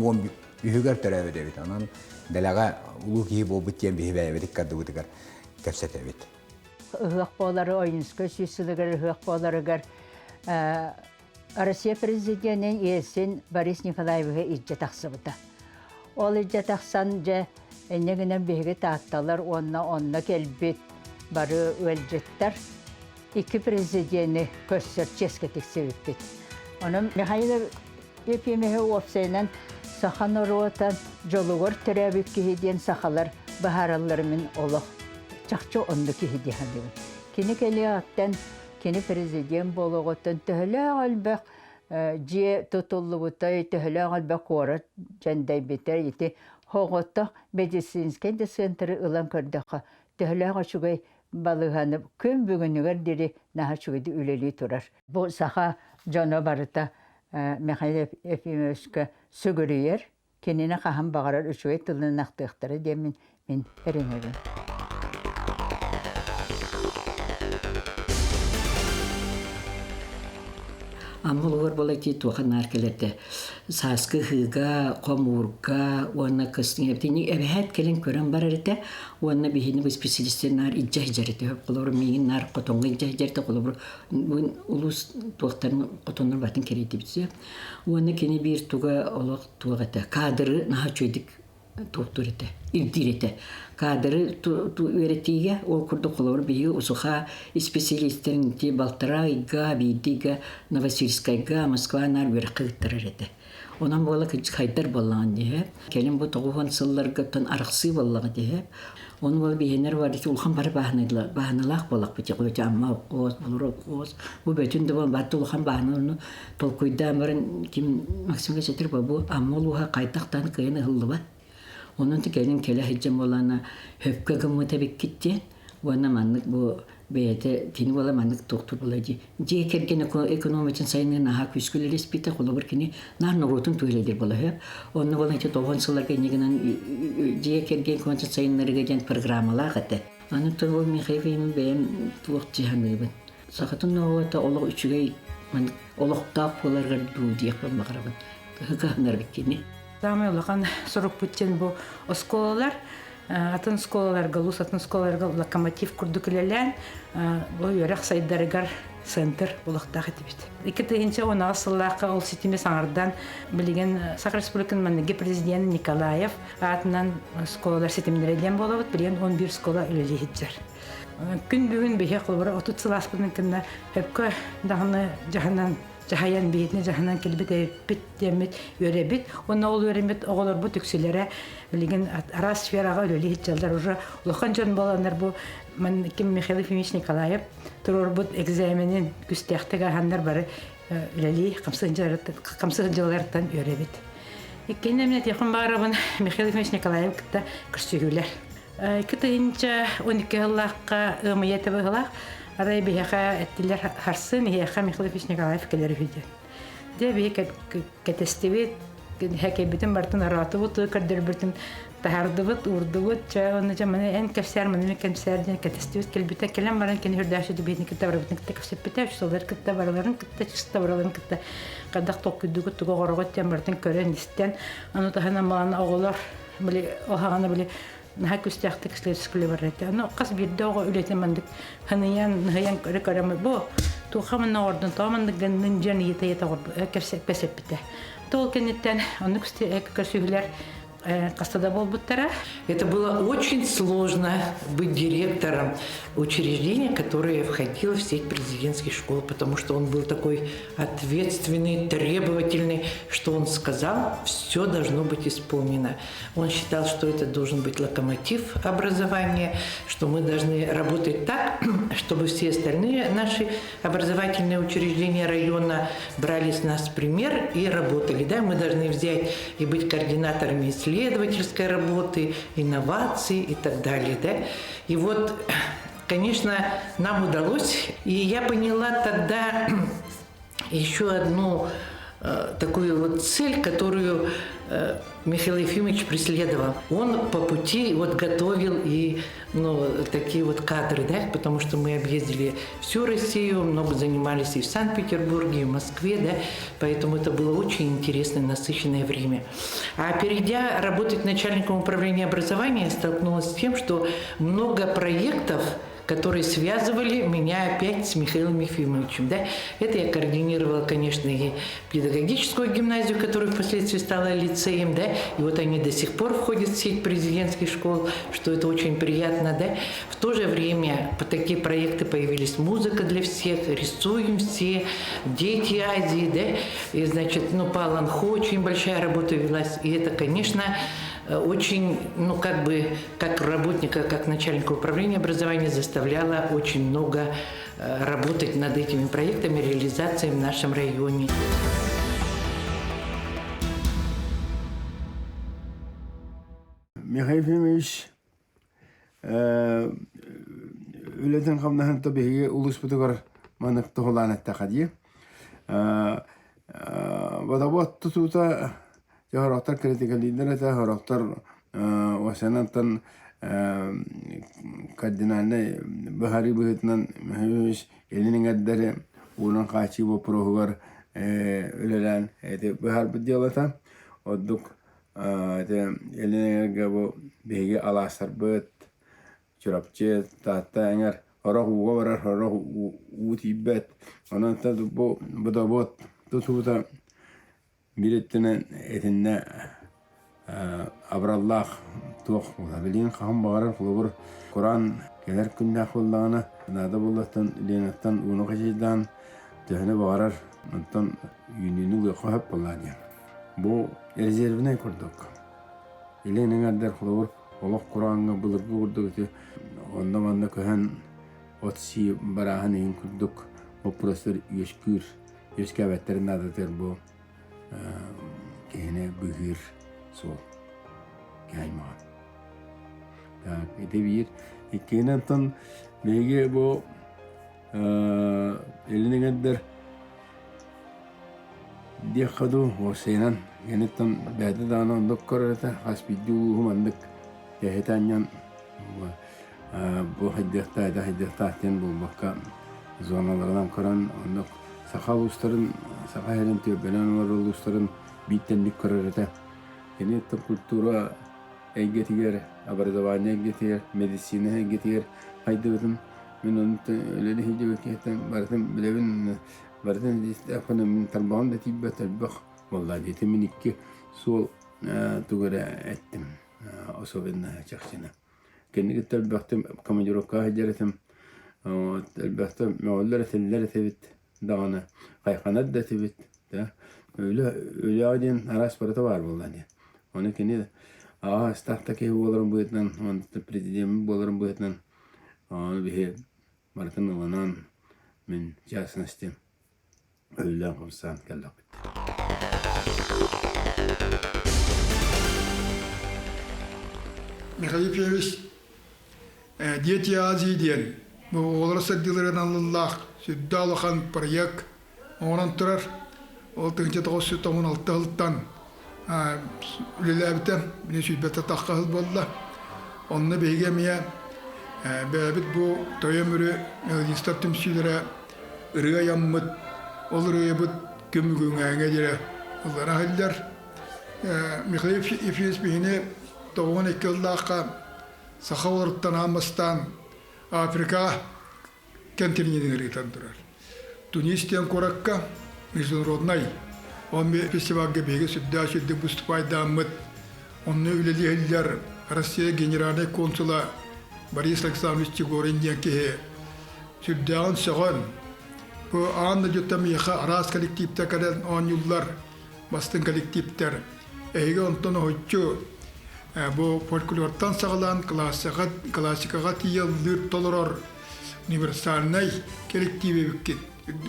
үһүгэр төрөөбүт эбит. Онон дэлэҕэ улуу киһи буолбут диэн биһи бэйэбит ыккардыбытыгар кэпсэтэбит. Ыһыах буолары Ойуунскай сүүс сылыгар ыһыах буоларыгар Россия президенин Ельцин Борис Николаевиһы илдьэ тахсыбыта. Ол илдьэ тахсан дьэ инньэ гынан биһиги таатталар уонна онно кэлбит бары ыалдьыттар икки президени көрсөр чиэскэ тиксибиппит. Онон Михаил Ефимовиһы уопсайынан саха норуота дьолугар төрөөбүт киһи диэн сахалар быһааралларын мин олох чахчы оннук киһи дии саныыбын. Кини кэлиэҕиттэн кини президент буолуоҕуттан төһөлөөх элбэх дьиэ тутуллубутай, төһөлөөх элбэх куорат дьэндэйбитэ ити соҕотох медицинскэй да центры ылан көрдөххө төһөлөөх үчүгэй балыыһаны күн бүгүнүгэр диэри наһаа үчүгэйдик үлэлии турар. Бу саха дьоно барыта Михаил Ефимовичка сүгүрүйэр, кинини хаһан баҕарар үчүгэй тылынан ахтыахтара диэммин мин эрэнэбин. Амма улууһугар буола ити туоха наар кэлэрдэ. Сааскы ыһыыга, хомуурга уонна кыстыҥ эбитини эбэһээт кэлин көрөн барар этэ уонна биһини бу специалистер наар илдьэ сылдьар этэ. Холобур, миигин наар хотоҥҥо илдьэ сылдьар этэ. Холобур, улуус туохтарын хотоннор батын кэрийдибит. Уонна кини биир туга олох туох этэ, кадры наһаа үчүгэйдик туохтуур этэ, ирдиир этэ. Кадры үөрэтиигэ ол курдук холобур биһиги усуха исписэлиистэрин ити балтараа ыйга, биирдии ыйга Новосибирскайга, Москва наар үөрэххэ ыыттарар этэ. Онон буола хайдар буоллаҕын диһэ. Кэлин бу тоҕуһун сылларга оттон арахсыы буоллаҕа диһэ. Ону буола биһиэннэр бар ити улахан бары бааһыналаах буоллахпыт ити Амма обхоз, Болор обхоз бу бөтүн да буолан бары улахан бааһына ону толкуйдаан баран ким Максим Качатыр бу Амма улууһа хайдах даҕаны кыайан ыһыллыбат. Онон кэлин кэлэ сылдьан буолаана хөпкө гыммыта эбиккит диэн уонна маннык бу бэйэтэ кини буола маннык туохтуур буола дии дьиэ кэргэн экономикатын сайыныы наһаа күүскэ үлэлэспитэ холобур кини наар норуотун туһулэдир буола үһү онно буолан ити тоҕон сылларга инньэ гынан дьиэ кэргэн экономикатын сайыннарыыга диэн программалаах этэ аны ол Михаил Ефимович бэйэм туох дии саныыбын сахатын норуота олох үчүгэй маннык олохтоох буоларыгар дуу диэхпин баҕарабын кыһынарбыт кини Саамай улахан сорукпут диэн бу оскуолалар атын оскуолаларга, улуус атын оскуолаларга локомотив курдук үлэлээн бу үөрэх сайдарыгар центр булуохтаах этибит. 2018 сыллаахха ол ситими саҥардан билигин Саха Республикатын маныгы президент Николаев аатынан оскуолалар ситимнэрэ диэн буолабыт. Билигин 11 оскуола үлэлии сылдьар. Күн бүгүн биһи холобура 30 сыл ааспытын кэннэ өпкө даҕаны дьаһанан дьаһайан биһитини дьаһанан кэлбит эбиппит диэммит үөрэбит. Уонна ол үөрэммит оҕолорбут үксүлэрэ билигин араас сфераҕа үлэлии сылдьаллар. Уже улахан дьон буоланнар бу ким Михаил Ефимович Николаев туруорбут экзаменин күстээхтик ааһаннар бары үлэлии хамсыыр дьыллартан үөрэбит. Иккиһинэн мин этиэхпин баҕарабын Михаил Ефимович Николаев кытта көрсүһүүлэр. 2012 сыллаахха ыамыйа этэ быһыылаах. Арай биһиэхэ эттилэр харсын иһиэхэ Михаил Ефимович Николаев кэлэр үһү диэн. Дьэ биһи кэтэстибит, хэкэйбитин барытын ороотубут, көрдөрбүтүн таһаардыбыт, уурдубут. Чэ, онно дьэ маны эн кэпсээр, маны мен кэпсээр диэн кэтэстибит. Кэлбитэ кэлэн баран кини үрдээши биһини кытта барыбытын кытта кэпсэппитэ, учууталлар кытта барыларын кытта, чыста барыларын кытта хайдах толкуйдугут, тугу оҕороҕут диэн барытын көрөн истэн, ону таһынан балан оҕолор били оһаҕана били наһаа күүстээхтик исследовательскай бар этэ. Ону хас биирдэ оҕо үлэтин маннык хыныйан, ныһыйан көрө-көрө бу туохха манна оҕордун, тоҕо маннык гыннын дьон ыйыта-ыйыта кэпсэппитэ. Ол кэнниттэн оннук көрсүһүүлэр хаста да буолбуттара. Это было очень сложно быть директором учреждения, которое входило в сеть президентских школ, потому что он был такой ответственный, требовательный, что он сказал, все должно быть исполнено. Он считал, что это должен быть локомотив образования, что мы должны работать так, чтобы все остальные наши образовательные учреждения района брали с нас пример и работали. Да? Мы должны взять и быть координаторами исследовательской работы, инноваций и так далее. Да? И вот, конечно, нам удалось. И я поняла тогда еще одну такую вот цель, которую Михаил Ефимович преследовал. Он по пути вот готовил и ну, такие вот кадры, да, потому что мы объездили всю Россию, много занимались и в Санкт-Петербурге, и в Москве, да, поэтому это было очень интересное, насыщенное время. А перейдя работать начальником управления образования, я столкнулась с тем, что много проектов, которые связывали меня опять с Михаилом Ефимовичем. Да? Это я координировала, конечно, и педагогическую гимназию, которая впоследствии стала лицеем, да? и вот они до сих пор входят в сеть президентских школ, что это очень приятно. Да? В то же время такие проекты появились «Музыка для всех», «Рисуем все», «Дети Азии», да? и, значит, ну, по Аланху очень большая работа велась, и это, конечно, очень, ну, как бы, как работника, как начальника управления образования заставляла очень много работать над этими проектами, реализацией в нашем районе. Михаил Ефимович үлэтин хамнаһын то биһиги улууспутугар маннык туһулаан эттэхэ дии. Водовод тутуута Сорохтор критикалииллэр этэ, сорохтор осенантан кардинальнай быһаарыы быһыытынан Михаил илин эҥэрдэри уунан хааччыы боппуруоһугар үлэлээн эти быһаарбыт дьыалата. Ордук ити илин эҥэргэ бу биһиги алаастарбыт Чурапчы, Таатта эҥэр орох ууга барар, орох уу тиийбэт. Онон бу водовод тутуута Биир өттүнэн итиннэ абыраллаах туох билигин хаһан баҕарар холобур кураан кэлэр күннээх буоллаҕына наада буоллаттан Ленаттан ууну хачайдаан төһөнү баҕарар онтон үүнүүнү ылыахха сөп буоллаа диэн. Бу резервнэй курдук. Илин эҥэрдэр холобур олох курааҥҥа былыргы курдук ити онно-манна көһөн от сии барааһын иһин курдук боппуруостар үөскүүр үөскээбэттэрин наадатыгар бу киһини быыһыыр суол киһи аймаҕа. Так, ити биир. Иккиһинэн онтон биһиги бу илин эҥэрдэр диэххэ дуу, уопсайынан киниттэн бэйэтэ даҕаны оннук көрөр этэ, хас биирдии улууһу маннык кэһэтэ анньан бу хайдыахтаах это хайдыахтаах диэн буолбакка зоналарынан көрөн оннук саха улуустарын саха сирин түөлбэнэн олорор улуустарын биир тэнник көрөр этэ. Кини культура эйгэтигэр, образование эйгэтигэр, медицина эйгэтигэр хайдыбытын мин ону үлэлии сылдьыбыт киһиттэн барытын билэбин, барытын мин тарбаҕым да тиийбэт элбэх буолла диэтим. Мин икки суол тугу эрэ эттим особенно чахчыны. Кэнники элбэхтик командировкаҕа сылдьар этим. Элбэхтик мөҕөллөр этиллэр этибит даҕаны, хайҕанар да этибит. Үлэ үлэҕэ диэн араас барыта баар буолла дии. Ону кини аҕа астаах да киһи буоларын быһыытынан, уонна президеммит буоларын быһыытынан ону биһи барытын ылынан мин в частности үлэлээн-хамсаан кэллэхпит. Михаил Ефимович Дети Азии диэн бу оҕолор сайдыыларынан алыллаах сүрдээх улахан проект оҥорон турар. Ол 1996 сылтан үлэлээбитэ, мин сүүрбэттэ тахха сыл буолла. Онно биһиги эмиэ бэйэбит бу Тойон Мүрү мелодистар түмсүүлэрэ ырыа айаммыт, ол ырыабыт көмүгүҥээҥэ диэри ыллара иһиллэр. Михаил Ефимович биһини 92 сыллаахха саха олоруттан аан бастаан Африка кэнтиниэнигэр ыытан турар. Тунис диэн куоракка международнай он фестивальга биһиги сүрдээх сүрдүк выступайдааммыт онно үлэлии иһиллэр Россия генеральнай консула Борис Александрович Чегорин диэн киһи сүрдээҕин сөҕөн, бу аан дойдуттан миэхэ араас коллективтэр кэлэн оонньууллар, бастыҥ коллективтэр. Эһиги онтон оһуччу бу фольклортан саҕалаан классикаҕа тиийэ ыллыыр толорор универсальнай коллектив эбиккит.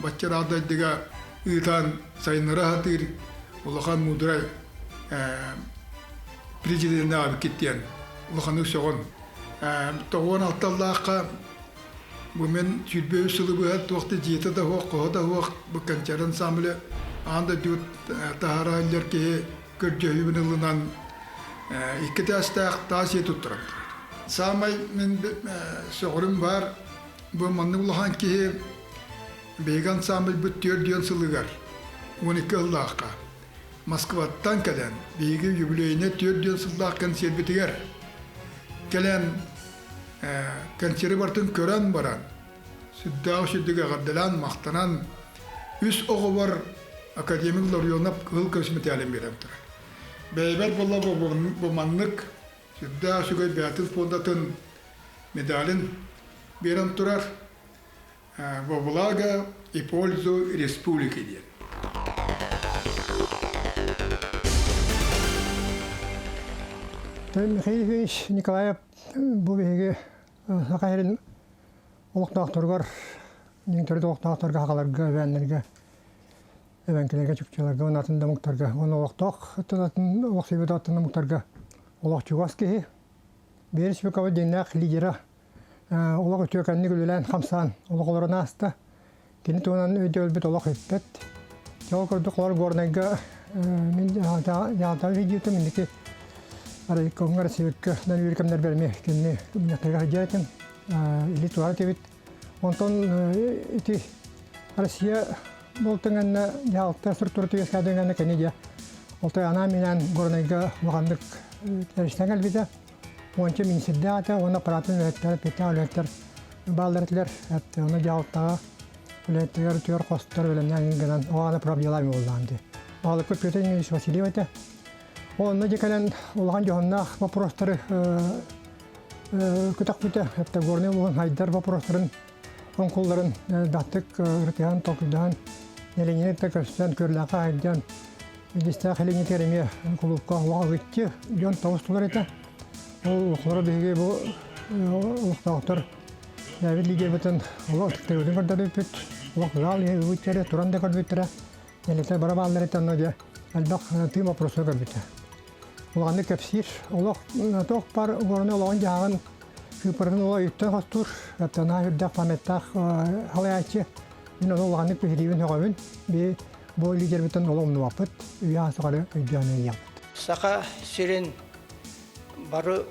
Бачча ыраах дойдуга ыытан сайыннара сатыыр улахан муударай президеннээх эбиккит диэн улаханнык сөҕөн. 96-лаахха Бу мин 23 сылы быһа туох да дьиэтэ да суох, хоһо да суох, бу концерт ансамбле Аан дойдубут таһара иллэр киһи көрдөһүүбүн ылынан икки тээстээх таас ийэ туттаран турар. Саамай мин сөҕөрүм баар, бу маннык улахан киһи биһиги ансамбльбыт түөрт сылыгар 12 сыллаахха Москваттан кэлэн биһиги юбилейнай 40 сыллаах кэнсиэрбитигэр кэлэн кэнсиэри барытын көрөн баран сүрдээх үчүгдүк эҕэрдэлээн махтанан үс оҕобор академик Ларионов кыһыл көмүс мэтээлин биэрэн турар. Бэйэбэр буолла бу маннык сүрдээх үчүгэй бэйэтин фондатын медалин биэрэн турар во благо и пользу республики диэн. Михаил Ефимович Николаев бу биһиги Саха сирин олохтоохторугар, төрүт олохтоохторго, хахаларга, эбээннэргэ, эбэҥкилэргэ, чукчаларга уонна атын да омуктарга уонна олохтоох атын олохсуйбут атын омуктарга олох чугас киһи. Биир республикабыт дьиҥнээх лидера олох үтүөкэнник үлэлээн хамсаан олох олорон ааста. Кини туһунан өйдөбүлбүт олох иппэт. Ол курдук олор Горнайга мин дьаһалтаҕа видеотум инники райкомҥа Россиякка нөрүүркэмнэр эмиэ кинини мунньахтарга сылдьар этим. Или туһар этибит. Онтон ити Россия буолтуҥанна дьаһалта структурата үөскээдиҥэннэ кини дьэ ол анаан-минээн Горнайга улаханнык тэрилтэн кэлбитэ. Уонча миниистирдээх этэ уонна аппаратын үлэһиттэрэ, эппиэттээх үлэһиттэр бааллар этилэр. Ону дьаһалтаҕа үлэһиттэригэр түөр хостор бэлэмнээн гынан оҕаны проблемами буоллаҕым дии. Баһылыкпыт Петр Ильич Васильев этэ. Онно дьэ кэлэн улахан дьоһуннаах вопростары көтөхпүтэ. Это горный улуһун хайдар вопростарын оҥкулларын элбэхтик ырытыһан, толкуйдаһан, нэһилиэнньэни кытта көрсөн, күөллээххэ айдьан, Илдьистээх илиҥҥитигэр эмиэ кулуупка олох дьон тоҕус тулар этэ. Ол олохлоро биһиги бу олохтоохтор бэйэбит лидербытын олох ытыктыырбытын көрдөрбүппүт. Олох зал иһэ туран да көрбүттэрэ. Элитэ бара бааллар этэ онно дьэ элбэх тыын вопросу көрбүтэ. Улаханнык кэпсиир. Олох туох бар уораны олоҕун-дьаһаҕын сыыппаратын олох өйүттэн хостуур. Наһаа үрдээх памяттаах халайааччы. Мин ону улаханнык биһириибин сөҕөбүн. Би бу лидербитин олох умнубаппыт. Үйэ сахары өйдөөн ыйыахпыт. Саха сирин бары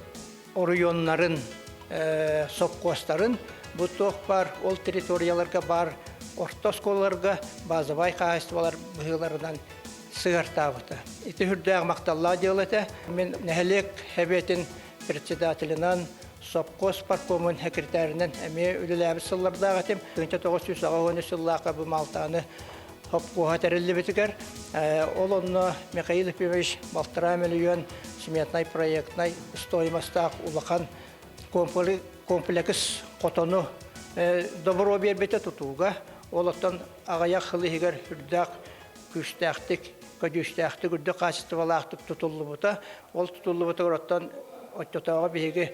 оройуоннарын, сопхуостарын бу туох баар ол территорияларга баар орто оскуолаларга базовай хаһаайыстыбалар быһыыларынан сыһыартаабыта. Ити үрдээх махталлаах дьыала этэ. Мин нэһилиэк сэбиэтин председателинэн, сопхуос паркомун секретарынан эмиэ үлэлээбит сыллардаах этим. 1983 сыллаахха бу Малтааны сопхуоһа тэриллибитигэр ол онно Михаил Ефимович балтараа миллион сметнай проектнай стоимостаах улахан комплекс хотону добро биэрбитэ тутууга. Ол оттон аҕыйах сыл иһигэр үрдээх күүстээхтик, көдьүүстээхтик, үрдүк хаачыстыбалаахтык тутуллубута. Ол тутуллубутугар оттон оччотооҕу биһиги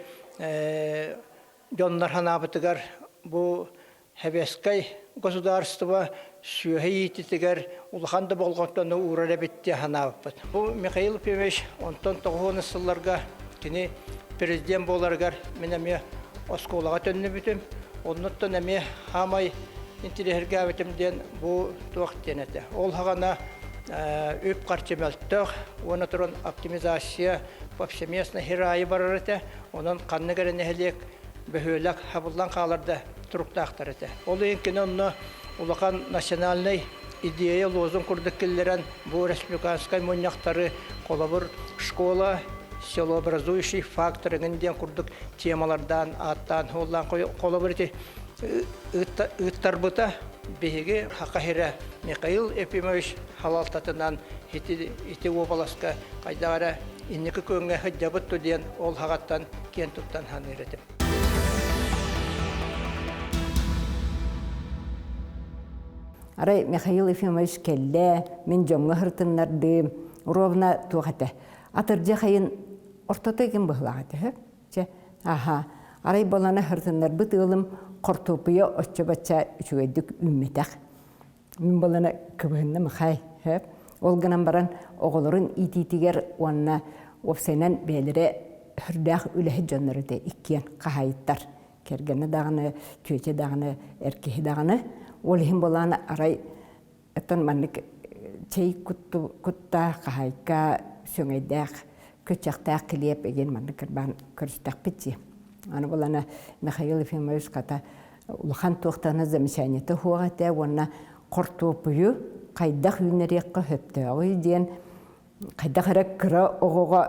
дьоннор санаабытыгар бу Сэбиэскэй государство сүөһү иититигэр улахан да болҕомтону уурар эбит дии санаабыппыт. Бу Михаил Ефимович онтон тоҕус сылларга кини президент буоларыгар мин эмиэ оскуолаҕа төннүбүтүм. Оннуттан эмиэ хаамай интириэһиргээбитим диэн бу туох диэн этэ. Ол саҕана үп-харчы мөлтөх, уонна туран оптимизация повсеместно хираайы барар этэ. Онон ханнык эрэ нэһилиэк бөһүөлэк хабыллан хаалар да туруктаахтар этэ. Ол иһин кини онно улахан национальнай идея лозунг курдук киллэрэн бу республиканскай мунньахтары холобур школа селообразующий фактор эҥин диэн курдук темалардаан ааттаан уоллаан холобур ити ыыттарбыта биһиги Саха сирэ Михаил Ефимович салалтатынан ити ити уобаласка хайдах эрэ инники күөҥҥэ сылдьабыт диэн ол саҕаттан киэн туттан саныыр этим. Арай Михаил Ефимович кэллэ, мин дьоҥҥо сырытыннардым, ровно туох этэ. Атырдьах айын ортото ким быһылаах этэ, Чэ, аха, арай балана сырытыннарбыт ыалым хортуоппуйа оччо-бачча үчүгэйдик үүммэтэх. Мин балана кыбыһынным хай, Ол гынан баран оҕолорун иитиитигэр уонна уопсайынан бэйэлэрэ сүрдээх үлэһит дьоннор этэ иккиэн хаһаайыттар. Кэргэнэ даҕаны, чүөчэ даҕаны, эр киһи даҕаны. Ол иһин буолаан арай оттон маннык Чэй куттаах, хаһайка, сөҥөйдөөх, көччөхтөөх килиэп эгин маннык кырбаан көрүстэхпит дии. Аны булана Михаил Ефимович хата улахан туохтана замечаниета суох этэ уонна хортуоппуйу хайдах үүннэриэххэ сөптөөҕүй диэн хайдах эрэ кыра оҕоҕо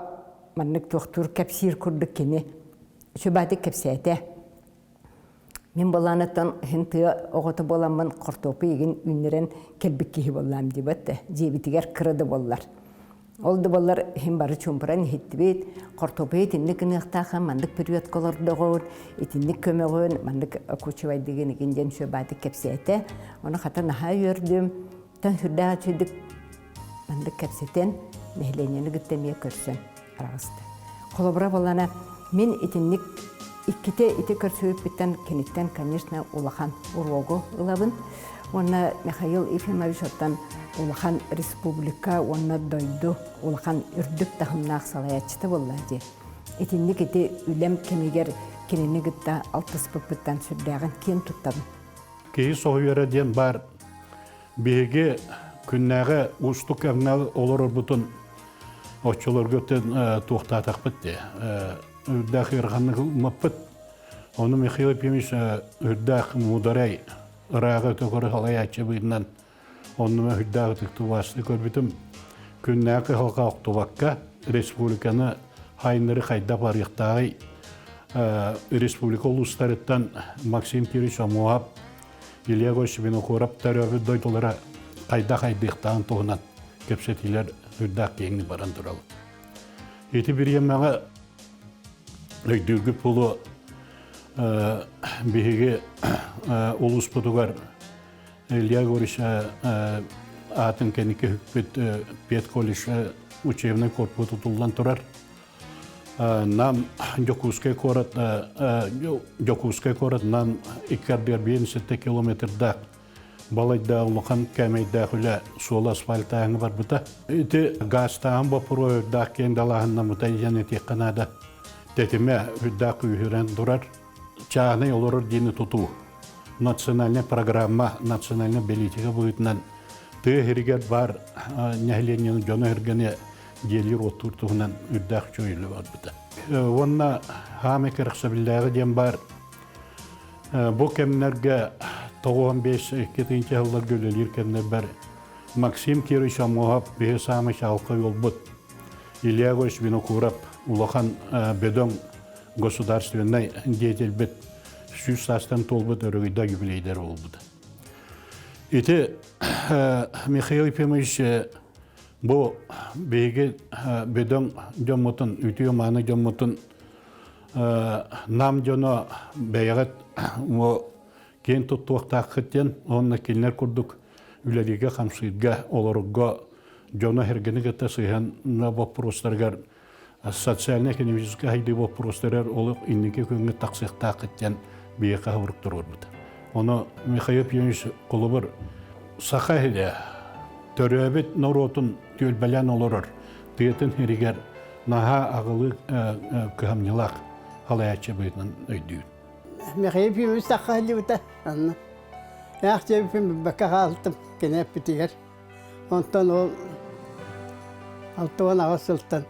маннык туохтуур кэпсиир курдук кини сүбаатык кэпсээтэ. Мин былааныттан иһин тыа оҕото буоламмын хортуоппуй игин үүннэрэн кэлбит киһи буоллаам диэбэт да дьиэбитигэр кыра да буоллар. Ол да буоллар иһин бары чуумпуран иһиттибит, хортуоппуйу итинник гыныахтаахын, маннык периодка олордоҕун, итинник көмөҕүн, маннык окучевайдыгын игин диэн сүбаатык кэпсээтэ. Ону хата наһаа үөрдүм. Тан сүрдээх үчүгдүк маннык кэпсэтэн, нэһилиэнньэни кытта эмиэ көрсөн араҕыста. Холобура буоллана, мин итинник иккитэ ити көрсүбүппүттэн киниттэн, конечно, улахан уруогу ылабын. Уонна Михаил Ефимович оттон улахан республика уонна дойду улахан үрдүк таһымнаах салайааччыта буолла дии. Итинник ити үлэм кэмигэр кинини кытта алтыспыппыттан сүрдээҕин киэн туттабын. Киһи соһуйара диэн баар Биһиги күннээҕи уустук кэмҥэ олорорбутун оччолорго туохтаатахпыт дии. Үрдээх ыараханнык ылыммаппыт. Ону Михаил Ефимович үрдээх муударай ырааҕы өтө салайааччы быһыытынан оннума үрдээх ытыктыбаасты көрбүтүм. Күннээҕи кыһалҕа охтубакка республиканы хайыннары хайдах барыахтааҕый республика улуустарыттан Максим Кирич Омуоһап Илья Егорович Винокуров төрөөбүт дойдулара хайдах хайдыахтааҕын туһунан кэпсэтиилэр үрдээх киэҥник баран тураллар. Ити бириэмэҕэ өйдүүргүт буолуо биһиги улууспутугар Илья Егорович аатын кэнники үкпүт педколледж учебный корпус тутуллан турар. Нам Дьокуускай куорат Дьокуускай куоратынан икки ардыгар 57 километрдаах балайдаах улахан кээмэйдээх үлэ суола асфальтааһыҥа барбыта. Ити гаастааһын боппуруоһа үрдээх киэҥ далааһыннаммыта диэн этиэххэ наада. Тэтимэ үрдээх күүһүрэн турар. Чааһынай олорор диэни тутуу национальная программа, национальная политика быһыытынан тыа сиригэр баар нэһилиэнньэни дьону-сэргэни дьиэлиир оттуур туһунан үрдээх үчүгэй барбыта. Уонна хаамай кэрэхсэбиллээҕи диэн баар бу кэмнэргэ 95 2 сылларга үлэлиир кэмнэрбэр Максим Кирович Аммосов биһи саамай чаҕылхай уолбут Илья Егорович Винокуров улахан бөдөҥ государственнай деятельбит сүүс саастан туолбут өрөгөйдөөх юбилейдэр буолбута. Ити Михаил Ефимович Бу биһиги бөдөҥ дьоммутун, үтүө-мааны дьоммутун нам дьоно бэйэҕит киэн туттуохтааххыт диэн уонна кинилэр курдук үлэлииргэ-хамсыырга, олорорго дьоно-сэргэни кытта сыһыан боппуруостарыгар социально-экономическай сайдыы боппуруостарыгар олох инники күҥҥэ тахсыахтааххыт диэн биһиэхэ сорук туруорбута. Ону Михаил Ефимович холобур саха иһилэ төрөөбүт норуотун түөлбэлээн олорор тыатын сиригэр наһаа аҕылыы кыһамньылаах салайааччы быһыытынан өйдүүр. Михаил Ефимович саха сылдьыбыта онно. Ээх диэбиппин билбэккэ хаалтым кини эппитигэр. Онтон ол 68 сылтан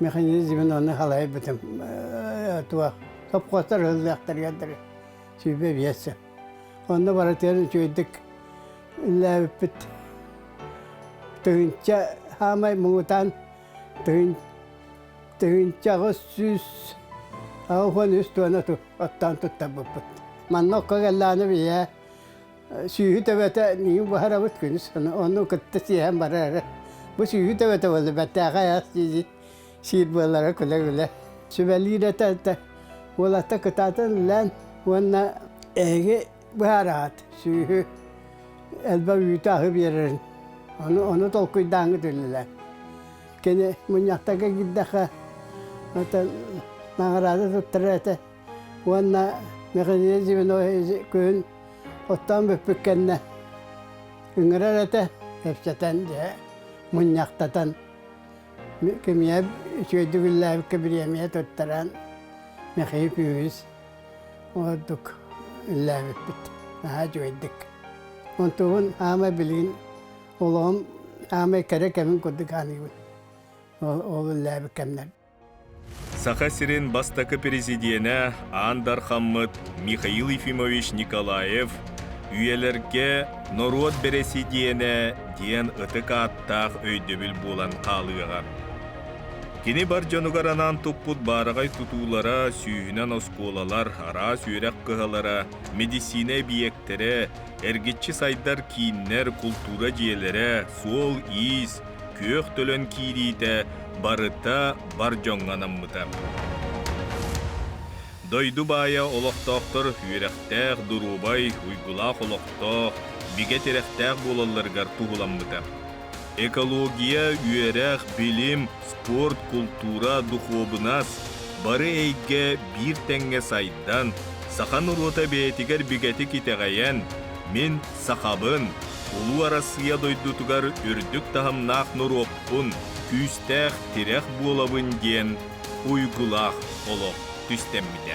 механизмин оны халайбытым туох сопхуостар ыһыллыахтарыгар дылы 25 сыл. Онно барытыгар үчүгэйдик үлэлээбиппит. Тыһыынча хаамай муҥутаан тыһыынча 883 туона оттоон туттарбыппыт. Манна окко кэллэҕинэ биһиэхэ Сүүһү төбөтө миигин буһарабыт күнүс ону кытта сиэһэн барар. Бу сүүһү төбөтө буолла бэртээхэй ас дии сиир буоллара күлэ-күлэ. Сүбэлиир этэ этэ уолатта кытаатан үлээн уонна эһиги быһаараҕыт сүүһү элбэх үүтү аһы биэрэрин ону ону толкуйдааҥҥыт үлэлээн. Кини мунньахтарга киирдэххэ оттон наҕараада туттарар этэ уонна Михаил Зинович күһүн Оттоон бүппүт кэннэ ыҥырар этэ, кэпсэтэн дьэ мунньахтатан кимиэ үчүгэйдик үллээбиккэ бириэмийэ туттаран Михаил Пювис ордук үллээбиппит наһаа үчүгэйдик. Онтубун аама билигин олоҕум Аамай кэрэ кэмин курдук аныыбын. Ол ол үллээбит кэмнэр. Саха сирин бастакы президенэ Аан Дархаммыт Михаил Ефимович Николаев үйэлэргэ норуот бэрэсидьиэнэ диэн ытык ааттаах өйдөбүл буолан хаалыаҕа. Кини бар дьонугар анаан туппут баараҕай тутуулара, сүүһүнэн оскуолалар, араас үөрэх кыһалара, медицина эбийиэктэрэ, эргиччи сайдар кииннэр, култуура дьиэлэрэ, суол-иис, күөх төлөн киириитэ барыта бар дьоҥҥо анаммыта. Дойду баайа олохтоохтор үөрэхтээх, доруобай, уйгулаах олохтоох, бигэ тирэхтээх буолалларыгар туһуламмыта. Экология, үөрэх, билим, спорт, култуура, духуобунас бары эйгэ биир тэҥҥэ сайдан, саха норуота бэйэтигэр бигэтик итэҕэйэн, «Мин сахабын, Улуу Арассыыйа дойдутугар үрдүк таһымнаах норуоппун, күүстээх тирэх буолабын» диэн уйгулаах олох түстэммитэ.